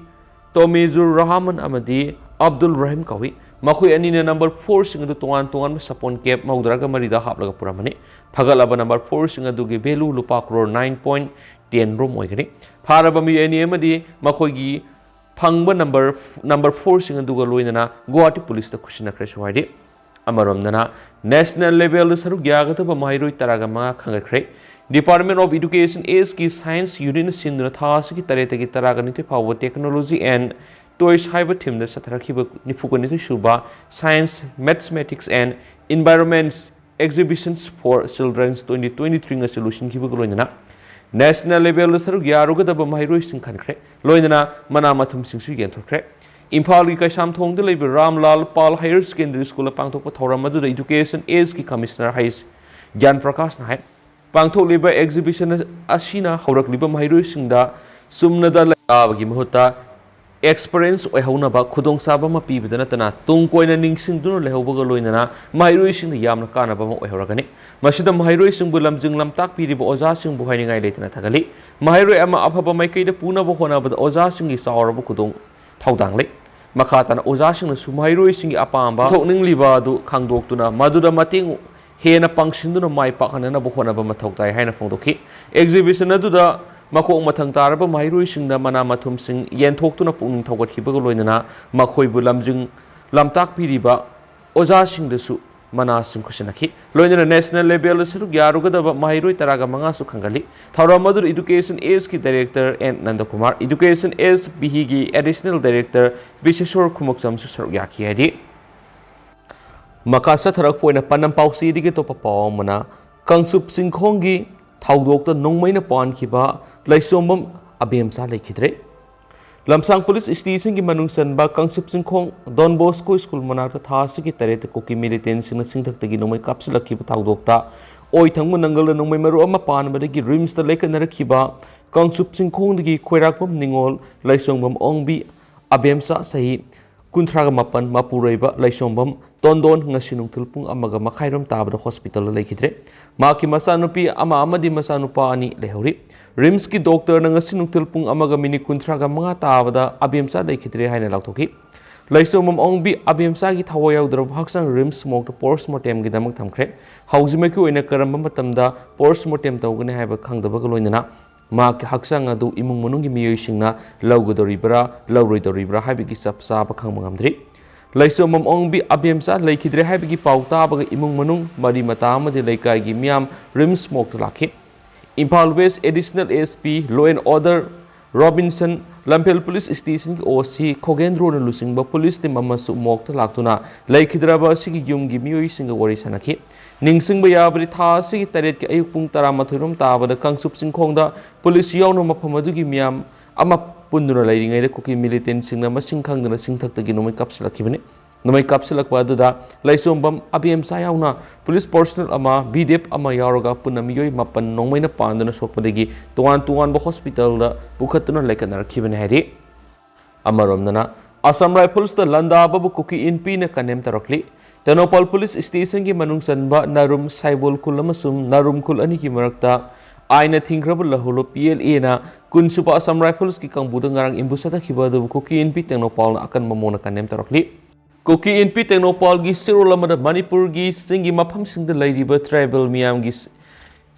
ꯇꯣꯃꯤꯖꯨꯔ ꯔꯍꯃꯟ ꯑꯃꯗꯤ ꯑꯕꯗꯨꯜ ꯔꯍꯤꯝ ꯀꯧꯏ꯫ ꯃꯈꯣꯏ ꯑꯅꯤꯅ number four ꯁꯤꯡ ꯑꯗꯨ ꯇꯣꯉꯥꯟ ꯇꯣꯉꯥꯟꯕ ꯁꯥꯄꯣꯟ cap ꯃꯧꯗ꯭ꯔꯥꯒ ꯃꯔꯤꯗ ꯍꯥꯞꯂꯒ ꯄꯨꯔꯝꯕꯅꯤ꯫ ꯐꯒꯠꯂꯕ number four ꯁꯤꯡ ꯑꯗꯨꯒꯤ value ꯂꯨꯄꯥ crore nine point ten ꯔꯣꯝ ꯑꯣꯏꯒꯅꯤ꯫ ꯐꯥꯔꯕ ꯃꯤꯑꯣꯏ ꯑꯅꯤ ꯑꯃꯗꯤ ꯃꯈꯣꯏꯒꯤ ꯐꯪꯕ number number four ꯁꯤꯡ ꯑꯗꯨꯒ ꯂꯣꯏꯅꯅ ꯒꯨꯋꯥꯍꯥꯇꯤ ꯄꯨꯂꯤꯁꯇ ꯈꯨꯠꯁꯤꯟꯅꯈ꯭ꯔꯦꯁꯨ ꯍꯥꯏꯔꯤ꯫ ꯑꯃꯔꯣꯝꯗꯅ national level ꯗ ꯁꯔꯨꯛ ꯌꯥꯒꯗꯕ ꯃꯍꯩꯔꯣꯏ ꯇꯔꯥꯒ ꯃꯉꯥ ꯈꯟꯒꯠꯈ꯭ꯔꯦ꯫ Department of Education East ꯀꯤ science unit ꯅ ꯁꯤꯟꯗꯨꯅ ꯊꯥ ꯑꯁꯤꯒꯤ ꯇꯔꯦꯠꯇꯒꯤ ꯇꯔꯥꯒ ꯅꯤꯊꯣꯏ ꯐꯥꯎꯕ Technology and Toys ꯍꯥꯏꯕ theme ꯗ ꯆꯠꯊꯔꯛꯈꯤꯕ ꯅꯤꯐꯨꯒ ꯅꯤꯊꯣꯏ ꯁꯨꯕ Science, Mathematics and Environments Exhibitions for Children twenty twenty-three ꯉꯁꯤ ꯂꯣꯏꯁꯤꯟꯈꯤꯕꯒ ꯂꯣꯏꯅꯅ national level ꯗ ꯁꯔꯨꯛ ꯌꯥꯔꯨꯒꯗꯕ ꯃꯍꯩꯔꯣꯏꯁꯤꯡ ꯈꯟꯈ꯭ꯔꯦ꯫ ꯂꯣꯏꯅꯅ ꯃꯅꯥ ꯃꯊꯨꯝꯁꯤꯡꯁꯨ ꯌꯦꯟꯊꯣꯛꯈ꯭ꯔꯦ꯫ ꯏꯝꯐꯥꯜꯒꯤ ꯀꯩꯁꯥꯝꯊꯣꯡꯗ ꯂꯩꯕ ꯔꯥꯝꯂꯥꯜ ꯄꯥꯜ Higher Secondary School ꯗ ꯄꯥꯡꯊꯣꯛꯄ ꯊꯧꯔꯝ ꯑꯗꯨꯗ Education East ꯀꯤ Commissioner ꯍꯩꯁ ꯒ꯭ꯌꯥꯟ ꯄ꯭ꯔꯀꯥꯁꯅ ꯍꯥꯏ, ꯄꯥꯡꯊꯣꯛꯂꯤꯕ exhibition ꯑꯁꯤꯅ ꯍꯧꯔꯛꯂꯤꯕ ꯃꯍꯩꯔꯣꯏꯁꯤꯡꯗ ꯆꯨꯝꯅꯗ ꯂꯥꯏꯔꯤꯛ ꯇꯥꯕꯒꯤ ꯃꯍꯨꯠꯇ experience ꯑꯣꯏꯍꯧꯅꯕ ꯈꯨꯗꯣꯡꯆꯥꯕ ꯑꯃ ꯄꯤꯕꯗ ꯅꯠꯇꯅ ꯇꯨꯡ ꯀꯣꯏꯅ ꯅꯤꯡꯁꯤꯡꯗꯨꯅ ꯂꯩꯍꯧꯕꯒ ꯂꯣꯏꯅꯅ ꯃꯍꯩꯔꯣꯏꯁꯤꯡꯗ ꯌꯥꯝꯅ ꯀꯥꯟꯅꯕ ꯑꯃ ꯑꯣꯏꯍꯧꯔꯒꯅꯤ꯫ ꯃꯁꯤꯗ ꯃꯍꯩꯔꯣꯏꯁꯤꯡꯕꯨ ꯂꯝꯖꯤꯡ ꯂꯝꯇꯥꯛꯄꯤꯔꯤꯕ ꯑꯣꯖꯥꯁꯤꯡꯕꯨ ꯍꯥꯏꯅꯤꯡꯉꯥꯏ ꯂꯩꯇꯅ ꯊꯥꯒꯠꯂꯤ꯫ ꯃꯍꯩꯔꯣꯏ ꯑꯃ ꯑꯐꯕ ꯃꯥꯏꯀꯩꯗ ꯄꯨꯅꯕ ꯍꯣꯠꯅꯕꯗ ꯑꯣꯖꯥꯁꯤꯡꯒꯤ ꯆꯥꯎꯔꯕ ꯈꯨꯗꯣꯡ ꯊꯧꯗꯥꯡ ꯂꯩ꯫ ꯃꯈꯥ ꯇꯥꯅ ꯑꯣꯖꯥꯁꯤꯡꯅꯁꯨ ꯃꯍꯩꯔꯣꯏꯁꯤꯡꯒꯤ ꯑꯄꯥꯝꯕ ꯊꯣꯛꯅꯤꯡꯂꯤꯕ ꯑꯗꯨ ꯈꯪꯗꯣꯛꯇꯨꯅ ꯃꯗꯨꯗ ꯃꯇꯦꯡ ꯍꯦꯟꯅ ꯄꯥꯡꯁꯤꯟꯗꯨꯅ ꯃꯥꯏ ꯄꯥꯛꯍꯟꯅꯅꯕ ꯍꯣꯠꯅꯕ ꯃꯊꯧ ꯇꯥꯏ ꯍꯥꯏꯅ ꯐꯣꯡꯗꯣꯛꯈꯤ꯫ Exhibition ꯑꯗꯨꯗ ꯃꯀꯣꯛ ꯃꯊꯪ ꯇꯥꯔꯕ ꯃꯍꯩꯔꯣꯏꯁꯤꯡꯗ ꯃꯅꯥ ꯃꯊꯨꯝꯁꯤꯡ ꯌꯦꯟꯊꯣꯛꯇꯨꯅ ꯄꯨꯛꯅꯤꯡ ꯊꯧꯒꯠꯈꯤꯕꯒ ꯂꯣꯏꯅꯅ ꯃꯈꯣꯏꯕꯨ ꯂꯝꯖꯤꯡ ꯂꯝꯇꯥꯛꯄꯤꯔꯤꯕ ꯑꯣꯖꯥꯁꯤꯡꯗꯁꯨ ꯃꯅꯥꯁꯤꯡ ꯈꯨꯠꯁꯤꯟꯅꯈꯤ꯫ ꯂꯣꯏꯅꯅ national level ꯗ ꯁꯔꯨꯛ ꯌꯥꯔꯨꯒꯗꯕ ꯃꯍꯩꯔꯣꯏ ꯇꯔꯥꯒ ꯃꯉꯥꯁꯨ ꯈꯟꯒꯠꯂꯤ꯫ ꯊꯧꯔꯝ ꯑꯗꯨꯗ Education East ꯀꯤ Director N ꯅꯟꯗꯀꯨꯃꯥꯔ, Education East ꯕꯤꯍꯤꯒꯤ Additional Director ꯕꯤꯁꯦꯁꯣꯔ ꯈꯨꯃꯛꯆꯝꯁꯨ ꯁꯔꯨꯛ ꯌꯥꯈꯤ ꯍꯥꯏꯔꯤ꯫ ꯃꯈꯥ ꯆꯠꯊꯔꯛꯄ ꯑꯣꯏꯅ ꯄꯥꯟꯗꯝ ꯄꯥꯎꯆꯦꯗꯒꯤ ꯑꯇꯣꯞꯄ ꯄꯥꯎ ꯑꯃꯅ, ꯀꯥꯡꯆꯨꯞ ꯆꯤꯡꯈꯣꯡꯒꯤ ꯊꯧꯗꯣꯛꯇ ꯅꯣꯡꯃꯩꯅ ꯄꯥꯟꯈꯤꯕ ꯂꯩꯆꯣꯝꯕꯝ ꯑꯕꯦꯝꯆꯥ ꯂꯩꯈꯤꯗ꯭ꯔꯦ꯫ ꯂꯝꯁꯥꯡ ꯄꯨꯂꯤꯁ station ꯒꯤ ꯃꯅꯨꯡ ꯆꯟꯕ ꯀꯥꯡꯆꯨꯞ ꯆꯤꯡꯈꯣꯡ Don Bosco School ꯃꯅꯥꯛꯇ ꯊꯥ ꯑꯁꯤꯒꯤ ꯇꯔꯦꯠꯇ ꯀꯨꯀꯤ militant ꯁꯤꯡꯅ ꯆꯤꯡꯊꯛꯇꯒꯤ ꯅꯣꯡꯃꯩ ꯀꯥꯞꯁꯤꯜꯂꯛꯈꯤꯕ ꯊꯧꯗꯣꯛꯇ ꯑꯣꯏꯊꯪꯕ ꯅꯪꯒꯜꯗ ꯅꯣꯡꯃꯩ ꯃꯔꯨ ꯑꯃ ꯄꯥꯟꯕꯗꯒꯤ ꯔꯤꯝꯁꯇ ꯂꯩꯈꯠꯅꯔꯛꯈꯤꯕ ꯀꯥꯡꯆꯨꯞ ꯆꯤꯡꯈꯣꯡꯗꯒꯤ ꯈꯣꯏꯔꯥꯛꯄꯝ ꯅꯤꯉꯣꯜ, ꯂꯥꯏꯁꯣꯡꯕꯝ ꯑꯣꯡꯕꯤ, ꯑꯕꯦꯝꯆꯥ ꯆꯍꯤ ꯀꯨꯟꯊ꯭ꯔꯥꯒ ꯃꯥꯄꯟ ꯃꯄꯨꯔꯣꯏꯕ ꯂꯥꯏꯁꯣꯡꯕꯝ ꯇꯣꯟꯗꯣꯟ ꯉꯁꯤ ꯅꯨꯡꯊꯤꯜ ꯄꯨꯡ ꯑꯃꯒ ꯃꯈꯥꯏꯔꯣꯝ ꯇꯥꯕꯗ ꯍꯣꯁꯄꯤꯇꯥꯜꯗ ꯂꯩꯈꯤꯗ꯭ꯔꯦ꯫ ꯃꯍꯥꯛꯀꯤ ꯃꯆꯥꯅꯨꯄꯤ ꯑꯃ ꯑꯃꯗꯤ ꯃꯆꯥꯅꯨꯄꯥ ꯑꯅꯤ ꯂꯩꯍꯧꯔꯤ꯫ ꯔꯤꯝꯁꯀꯤ ꯗꯣꯛꯇꯔꯅ ꯉꯁꯤ ꯅꯨꯡꯊꯤꯜ ꯄꯨꯡ ꯑꯃꯒ ꯃꯤꯅꯤꯠ ꯀꯨꯟꯊ꯭ꯔꯥꯒ ꯃꯉꯥ ꯇꯥꯕꯗ ꯑꯕꯦꯝꯆꯥ ꯂꯩꯈꯤꯗ꯭ꯔꯦ ꯍꯥꯏꯅ ꯂꯥꯎꯊꯣꯛꯈꯤ꯫ ꯂꯥꯏꯁꯣꯡꯕꯝ ꯑꯣꯡꯕꯤ ꯑꯕꯦꯝꯆꯥꯒꯤ ꯊꯋꯥꯏ ꯌꯥꯎꯗ꯭ꯔꯕ ꯍꯛꯆꯥꯡ ꯔꯤꯝꯁ ꯃꯣꯔꯒꯇ ꯄꯣꯁꯃꯣꯔꯇꯦꯝꯒꯤꯗꯃꯛ ꯊꯝꯈ꯭ꯔꯦ꯫ ꯍꯧꯖꯤꯛꯃꯛꯀꯤ ꯑꯣꯏꯅ ꯀꯔꯝꯕ ꯃꯇꯝꯗ ꯄꯣꯁꯃꯣꯔꯇꯦꯝ ꯇꯧꯒꯅꯤ ꯍꯥꯏꯕ ꯈꯪꯗꯕꯒ ꯂꯣꯏꯅꯅ ꯃꯍꯥꯛꯀꯤ ꯍꯛꯆꯥꯡ ꯑꯗꯨ ꯏꯃꯨꯡ ꯃꯅꯨꯡꯒꯤ ꯃꯤꯑꯣꯏꯁꯤꯡꯅ ꯂꯧꯒꯗꯧꯔꯤꯕ꯭ꯔꯥ, ꯂꯧꯔꯣꯏꯗꯧꯔꯤꯕ꯭ꯔꯥ ꯍꯥꯏꯕꯒꯤ ꯆꯞ ꯆꯥꯕ ꯈꯪꯕ ꯉꯝꯗ꯭ꯔꯤ꯫ ꯂꯥꯏꯁꯣꯡꯕꯝ ꯑꯣꯡꯕꯤ ꯑꯕꯦꯝꯆꯥ ꯂꯩꯈꯤꯗ꯭ꯔꯦ ꯍꯥꯏꯕꯒꯤ ꯄꯥꯎ ꯇꯥꯕꯒ ꯏꯃꯨꯡ ꯃꯅꯨꯡ, ꯃꯔꯤ ꯃꯇꯥ ꯑꯃꯗꯤ ꯂꯩꯀꯥꯏꯒꯤ ꯃꯤꯌꯥꯝ ꯔꯤꯝꯁ ꯃꯣꯔꯒꯇ ꯂꯥꯛꯈꯤ꯫ Imphal West additional S P, law and order Robinson, Lamphel police ꯁ꯭ꯇꯦꯁꯟꯒꯤ ꯑꯣ ꯁꯤ ꯈꯣꯒꯦꯟꯗ꯭ꯔꯣꯅ ꯂꯨꯆꯤꯡꯕ ꯄꯨꯂꯤꯁ ꯇꯤꯝ ꯑꯃꯁꯨ ꯃꯣꯔꯒꯇ ꯂꯥꯛꯇꯨꯅ ꯂꯩꯈꯤꯗ꯭ꯔꯕ ꯑꯁꯤꯒꯤ ꯌꯨꯝꯒꯤ ꯃꯤꯑꯣꯏꯁꯤꯡꯒ ꯋꯥꯔꯤ ꯁꯥꯟꯅꯈꯤ꯫ ꯅꯤꯡꯁꯤꯡꯕ ꯌꯥꯕꯗꯤ, ꯊꯥ ꯑꯁꯤꯒꯤ ꯇꯔꯦꯠꯀꯤ ꯑꯌꯨꯛ ꯄꯨꯡ ꯇꯔꯥꯃꯥꯊꯣꯏ ꯔꯣꯝ ꯇꯥꯕꯗ ꯀꯥꯡꯆꯨꯞ ꯆꯤꯡꯈꯣꯡꯗ ꯄꯨꯂꯤꯁ ꯌꯥꯎꯅ ꯃꯐꯝ ꯑꯗꯨꯒꯤ ꯃꯤꯌꯥꯝ ꯑꯃ ꯄꯨꯟꯗꯨꯅ ꯂꯩꯔꯤꯉꯩꯗ ꯀꯨꯀꯤ ꯃꯤꯂꯤꯇꯦꯟꯁꯤꯡꯅ ꯃꯁꯤꯡ ꯈꯪꯗꯅ ꯆꯤꯡꯊꯛꯇꯒꯤ ꯅꯣꯡꯃꯩ ꯀꯥꯞꯁꯤꯜꯂꯛꯈꯤꯕꯅꯤ꯫ ꯅꯣꯡꯃꯩ ꯀꯥꯞꯁꯤꯜꯂꯛꯄ ꯑꯗꯨꯗ ꯂꯥꯏꯁꯣꯝꯕꯝ ꯑꯕꯦꯝꯆꯥ ꯌꯥꯎꯅ ꯄꯨꯂꯤꯁ ꯄꯔꯁꯣꯅꯦꯜ ꯑꯃ, ꯕꯤ ꯗꯤ ꯑꯦꯐ ꯑꯃ ꯌꯥꯎꯔꯒ ꯄꯨꯟꯅ ꯃꯤꯑꯣꯏ ꯃꯥꯄꯟ ꯅꯣꯡꯃꯩꯅ ꯄꯥꯟꯗꯨꯅ ꯁꯣꯛꯄꯗꯒꯤ ꯇꯣꯉꯥꯟ ꯇꯣꯉꯥꯟꯕ ꯍꯣꯁꯄꯤꯇꯥꯜꯗ ꯄꯨꯈꯠꯇꯨꯅ ꯂꯩꯈꯠꯅꯔꯛꯈꯤꯕꯅꯤ ꯍꯥꯏꯔꯤ꯫ ꯑꯃꯔꯣꯝꯗꯅ, ꯑꯁꯥꯝ ꯔꯥꯏꯐꯜꯁꯇ ꯂꯥꯟꯗꯥꯕꯕꯨ ꯀꯨꯀꯤ ꯏꯟꯄꯤꯅ ꯀꯟꯗꯦꯝ ꯇꯧꯔꯛꯂꯤ꯫ ꯇꯦꯡꯅꯧꯄꯥꯜ ꯄꯨꯂꯤꯁ ꯁ꯭ꯇꯦꯁꯟꯒꯤ ꯃꯅꯨꯡ ꯆꯟꯕ ꯅꯥꯔꯨꯝ, ꯁꯥꯏꯕꯣꯜ ꯈꯨꯜ ꯑꯃꯁꯨꯡ ꯅꯥꯔꯨꯝ ꯈꯨꯜ ꯑꯅꯤꯒꯤ ꯃꯔꯛꯇ ꯑꯥꯏꯟꯅ ꯊꯤꯡꯈ꯭ꯔꯕ ꯂꯍꯨꯂꯨꯞ, ꯄꯤ ꯑꯦꯜ ꯑꯦꯅ ꯀꯨꯟꯁꯨꯕ ꯑꯁꯥꯝ ꯔꯥꯏꯐꯜꯁꯀꯤ ꯀꯥꯡꯕꯨꯗ ꯉꯔꯥꯡ ꯏꯝꯕꯨꯁ ꯆꯠꯊꯈꯤꯕ ꯑꯗꯨꯕꯨ ꯀꯨꯀꯤ ꯏꯟꯄꯤ ꯇꯦꯡꯅꯧꯄꯥꯜꯅ ꯑꯀꯟꯕ ꯃꯑꯣꯡꯗ ꯀꯟꯗꯦꯝ ꯇꯧꯔꯛꯂꯤ꯫ ꯀꯨꯀꯤ ꯏꯟꯄꯤ ꯇꯦꯡꯅꯧꯄꯥꯜꯒꯤ ꯆꯦꯔꯣꯜ ꯑꯃꯗ ꯃꯅꯤꯄꯨꯔꯒꯤ ꯆꯤꯡꯒꯤ ꯃꯐꯝꯁꯤꯡꯗ ꯂꯩꯔꯤꯕ ꯇ꯭ꯔꯥꯏꯕꯦꯜ ꯃꯤꯌꯥꯝꯒꯤ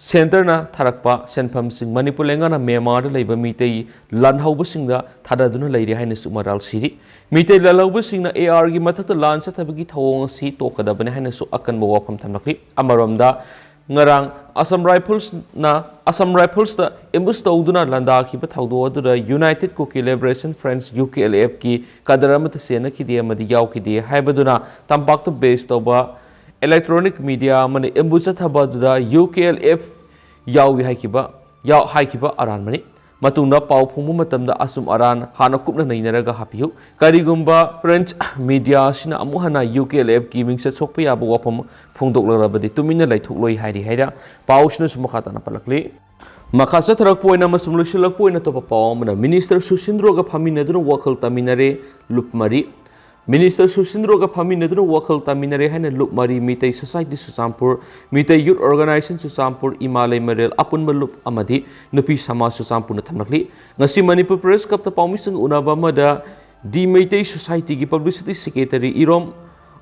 ꯁꯦꯟꯇꯔꯅ ꯊꯥꯔꯛꯄ ꯁꯦꯟꯐꯝꯁꯤꯡ ꯃꯅꯤꯄꯨꯔ ꯂꯩꯉꯥꯛꯅ ꯃ꯭ꯌꯥꯟꯃꯥꯔꯗ ꯂꯩꯕ ꯃꯤꯇꯩ ꯂꯥꯟꯍꯧꯕꯁꯤꯡꯗ ꯊꯥꯗꯗꯨꯅ ꯂꯩꯔꯤ ꯍꯥꯏꯅꯁꯨ ꯃꯔꯥꯜ ꯁꯤꯔꯤ꯫ ꯃꯤꯇꯩ ꯂꯥꯟꯍꯧꯕꯁꯤꯡꯅ ꯑꯦ ꯑꯥꯔꯒꯤ ꯃꯊꯛꯇ ꯂꯥꯟ ꯆꯠꯊꯕꯒꯤ ꯊꯧꯑꯣꯡ ꯑꯁꯤ ꯇꯣꯛꯀꯗꯕꯅꯤ ꯍꯥꯏꯅꯁꯨ ꯑꯀꯟꯕ ꯋꯥꯐꯝ ꯊꯝꯂꯛꯂꯤ꯫ ꯑꯃꯔꯣꯝꯗ, ꯉꯔꯥꯡ ꯑꯁꯥꯝ ꯔꯥꯏꯐꯜꯁꯅ ꯑꯁꯥꯝ ꯔꯥꯏꯐꯜꯁꯇ ꯑꯦꯝꯕꯨꯁ ꯇꯧꯗꯨꯅ ꯂꯥꯟꯗꯥꯈꯤꯕ ꯊꯧꯗꯣꯛ ꯑꯗꯨꯗ united Kuki liberation front, U K L ꯑꯦꯐꯀꯤ ꯀꯥꯗꯔ ꯑꯃꯠꯇ ꯆꯦꯟꯅꯈꯤꯗꯦ ꯑꯃꯗꯤ ꯌꯥꯎꯈꯤꯗꯦ ꯍꯥꯏꯕꯗꯨꯅ ꯇꯝꯄꯥꯛꯇ ꯕꯦꯁ ꯇꯧꯕ ꯏꯂꯦꯛꯇ꯭ꯔꯣꯅꯤꯛ ꯃꯤꯗꯤꯌꯥ ꯑꯃꯅ ꯑꯦꯝꯕꯨꯁ ꯆꯠꯊꯕ ꯑꯗꯨꯗ ꯌꯨ ꯀꯦ ꯑꯦꯜ ꯑꯦꯐ ꯌꯥꯎꯏ ꯍꯥꯏꯈꯤꯕ, ꯌꯥꯎ-, ꯍꯥꯏꯈꯤꯕ ꯑꯔꯥꯟꯕꯅꯤ꯫ ꯃꯇꯨꯡꯗ ꯄꯥꯎ ꯐꯣꯡꯕ ꯃꯇꯝꯗ ꯑꯆꯨꯝ ꯑꯔꯥꯟ ꯍꯥꯟꯅ ꯀꯨꯞꯅ ꯅꯩꯅꯔꯒ ꯍꯥꯞꯄꯤꯌꯨ꯫ ꯀꯔꯤꯒꯨꯝꯕ French media ꯑꯁꯤꯅ ꯑꯃꯨꯛ ꯍꯟꯅ UKLF ꯀꯤ ꯃꯤꯡꯆꯠ ꯁꯣꯛꯄ ꯌꯥꯕ ꯋꯥꯐꯝ ꯐꯣꯡꯗꯣꯛꯂꯛꯂꯕꯗꯤ ꯇꯨꯃꯤꯟꯅ ꯂꯩꯊꯣꯛꯂꯣꯏ ꯍꯥꯏꯔꯤ ꯍꯥꯏꯅ ꯄꯥꯎꯁꯤꯅꯁꯨ ꯃꯈꯥ ꯇꯥꯅ ꯄꯜꯂꯛꯂꯤ꯫ ꯃꯈꯥ ꯆꯠꯊꯔꯛꯄ ꯑꯣꯏꯅ ꯑꯃꯁꯨꯡ ꯂꯣꯏꯁꯤꯜꯂꯛꯄ ꯑꯣꯏꯅ ꯑꯇꯣꯞꯄ ꯄꯥꯎ ꯑꯃꯅ, ꯃꯤꯅꯤꯁꯇꯔ ꯁꯨꯁꯤꯟꯗ꯭ꯔꯣꯒ ꯐꯝꯃꯤꯟꯅꯗꯨꯅ ꯋꯥꯈꯜ ꯇꯥꯃꯤꯟꯅꯔꯦ ꯂꯨꯞ ꯃꯔꯤ꯫ ꯃꯤꯅꯤꯁꯇꯔ ꯁꯨꯁꯤꯟꯗ꯭ꯔꯣꯒ ꯐꯝꯃꯤꯟꯅꯗꯨꯅ ꯋꯥꯈꯜ ꯇꯥꯃꯤꯟꯅꯔꯦ ꯍꯥꯏꯅ ꯂꯨꯞ ꯃꯔꯤ, ꯃꯤꯇꯩ ꯁꯣꯁꯥꯏꯇꯤ ꯆꯨꯔꯆꯥꯟꯄꯨꯔ, ꯃꯤꯇꯩ ꯌꯨꯠ ꯑꯣꯔꯒꯅꯥꯏꯖꯦꯁꯟ ꯆꯨꯔꯆꯥꯟꯄꯨꯔ, ꯏꯃꯥ ꯂꯩꯃꯔꯦꯜ ꯑꯄꯨꯟꯕ ꯂꯨꯞ ꯑꯃꯗꯤ ꯅꯨꯄꯤ ꯁꯃꯥꯖ ꯆꯨꯔꯆꯥꯟꯄꯨꯔꯅ ꯊꯝꯂꯛꯂꯤ꯫ ꯉꯁꯤ ꯃꯅꯤꯄꯨꯔ ꯄ꯭ꯔꯦꯁ ꯀ꯭ꯂꯕꯇ ꯄꯥꯎꯃꯤꯁꯤꯡꯒ ꯎꯅꯕ ꯑꯃꯗ ꯗꯤ ꯃꯩꯇꯩ ꯁꯣꯁꯥꯏꯇꯤꯒꯤ ꯄꯕ꯭ꯂꯤꯁꯤꯇꯤ ꯁꯦꯀ꯭ꯔꯦꯇꯔꯤ ꯏꯔꯣꯝ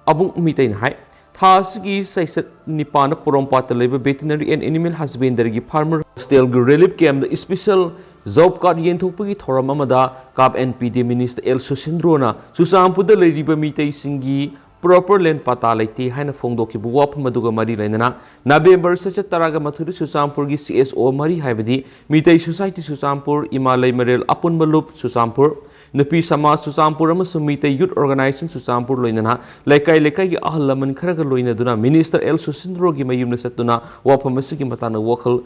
ꯑꯕꯨꯡ ꯃꯤꯇꯩꯅ ꯍꯥꯏ, ꯊꯥ ꯑꯁꯤꯒꯤ ꯆꯩꯆꯠ ꯅꯤꯄꯥꯟꯗ ꯄꯣꯔꯣꯝꯄꯥꯠꯇ ꯂꯩꯕ Veterinary and Animal Husbandry ꯒꯤ farmer hostel ꯒꯤ relief camp ꯗ special job card ꯌꯦꯟꯊꯣꯛꯄꯒꯤ ꯊꯧꯔꯝ ꯑꯃꯗ ꯀꯥꯞ ꯑꯦꯟ ꯄꯤ ꯗꯤ ꯃꯤꯅꯤꯁꯇꯔ ꯑꯦꯜ ꯁꯨꯁꯤꯟꯗ꯭ꯔꯣꯅ ꯆꯨꯔꯆꯥꯟꯄꯨꯔꯗ ꯂꯩꯔꯤꯕ ꯃꯤꯇꯩꯁꯤꯡꯒꯤ proper land ꯄꯇꯥ ꯂꯩꯇꯦ ꯍꯥꯏꯅ ꯐꯣꯡꯗꯣꯛꯈꯤꯕ ꯋꯥꯐꯝ ꯑꯗꯨꯒ ꯃꯔꯤ ꯂꯩꯅꯅ ꯅꯕꯦꯝꯕꯔ ꯆꯩꯆꯠ ꯇꯔꯥꯒ ꯃꯥꯊꯣꯏꯗ ꯆꯨꯔꯆꯥꯟꯄꯨꯔꯒꯤ ꯁꯤ ꯑꯦꯁ ꯑꯣ ꯃꯔꯤ ꯍꯥꯏꯕꯗꯤ ꯃꯤꯇꯩ ꯁꯣꯁꯥꯏꯇꯤ ꯆꯨꯔꯆꯥꯟꯄꯨꯔ, ꯏꯃꯥ ꯂꯩꯃꯔꯦꯜ ꯑꯄꯨꯟꯕ ꯂꯨꯞ ꯆꯨꯔꯆꯥꯟꯄꯨꯔ, ꯅꯨꯄꯤ ꯁꯃꯥꯖ ꯆꯨꯔꯆꯥꯟꯄꯨꯔ ꯑꯃꯁꯨꯡ ꯃꯤꯇꯩ ꯌꯨꯠ ꯑꯣꯔꯒꯅꯥꯏꯖꯦꯁꯟ ꯆꯨꯔꯆꯥꯟꯄꯨꯔ ꯂꯣꯏꯅꯅ ꯂꯩꯀꯥꯏ ꯂꯩꯀꯥꯏꯒꯤ ꯑꯍꯜ ꯂꯃꯟ ꯈꯔꯒ ꯂꯣꯏꯅꯗꯨꯅ ꯃꯤꯅꯤꯁꯇꯔ ꯑꯦꯜ ꯁꯨꯁꯤꯟꯗ꯭ꯔꯣꯒꯤ ꯃꯌꯨꯝꯗ ꯆꯠꯇꯨꯅ ꯋꯥꯐꯝ ꯑꯁꯤꯒꯤ ꯃꯇꯥꯡꯗ ꯋꯥꯈꯜ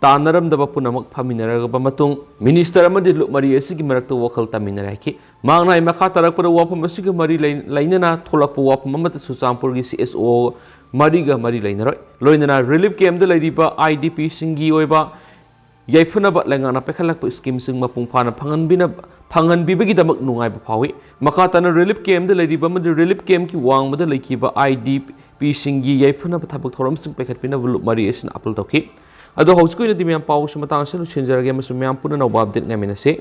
ꯇꯥꯟꯅꯔꯝꯗꯕ ꯄꯨꯝꯅꯃꯛ ꯐꯝꯃꯤꯟꯅꯔꯕ ꯃꯇꯨꯡ ꯃꯤꯅꯤꯁꯇꯔ ꯑꯃꯗꯤ ꯂꯨꯞ ꯃꯔꯤ ꯑꯁꯤꯒꯤ ꯃꯔꯛꯇ ꯋꯥꯈꯜ ꯇꯥꯃꯤꯟꯅꯔꯦ ꯍꯥꯏꯈꯤ꯫ ꯃꯍꯥꯛꯅ ꯍꯥꯏ, ꯃꯈꯥ ꯇꯥꯔꯛꯄꯗ ꯋꯥꯐꯝ ꯑꯁꯤꯒ ꯃꯔꯤ ꯂꯩ-, ꯂꯩꯅꯅ ꯊꯣꯛꯂꯛꯄ ꯋꯥꯐꯝ ꯑꯃꯠꯇ ꯆꯨꯔꯆꯥꯟꯄꯨꯔꯒꯤ ꯁꯤ ꯑꯦꯁ ꯑꯣ ꯃꯔꯤꯒ ꯃꯔꯤ ꯂꯩꯅꯔꯣꯏ꯫ ꯂꯣꯏꯅꯅ relief camp ꯗ ꯂꯩꯔꯤꯕ ꯑꯥꯏ ꯗꯤ ꯄꯤ ꯁꯤꯡꯒꯤ ꯑꯣꯏꯕ ꯌꯥꯏꯐꯅꯕ ꯂꯩꯉꯥꯛꯅ ꯄꯥꯏꯈꯠꯂꯛꯄ scheme ꯁꯤꯡ ꯃꯄꯨꯡ ꯐꯥꯅ ꯐꯪꯍꯟꯕꯤꯅ-, ꯐꯪꯍꯟꯕꯤꯕꯒꯤꯗꯃꯛ ꯅꯨꯡꯉꯥꯏꯕ ꯐꯥꯎꯏ꯫ ꯃꯈꯥ ꯇꯥꯅ relief camp ꯗ ꯂꯩꯔꯤꯕ ꯑꯃꯗꯤ relief camp ꯀꯤ ꯋꯥꯡꯃꯗ ꯂꯩꯈꯤꯕ ꯑꯥꯏ ꯗꯤ ꯄꯤ ꯁꯤꯡꯒꯤ ꯌꯥꯏꯐꯅꯕ ꯊꯕꯛ ꯊꯧꯔꯝꯁꯤꯡ ꯄꯥꯏꯈꯠꯄꯤꯅꯕ ꯂꯨꯞ ꯃꯔꯤ ꯑꯁꯤꯅ ꯑꯥꯄꯤꯜ ꯇꯧꯈꯤ꯫ ꯑꯗꯣ ꯍꯧꯖꯤꯛꯀꯤ ꯑꯣꯏꯅꯗꯤ ꯃꯌꯥꯝ ꯄꯥꯎꯁꯤ ꯃꯇꯥꯡ ꯑꯁꯤꯗ ꯂꯣꯏꯁꯤꯟꯖꯔꯒꯦ ꯑꯃꯁꯨꯡ ꯃꯌꯥꯝ ꯄꯨꯟꯅ ꯑꯅꯧꯕ update ꯉꯥꯏꯃꯤꯟꯅꯁꯤ꯫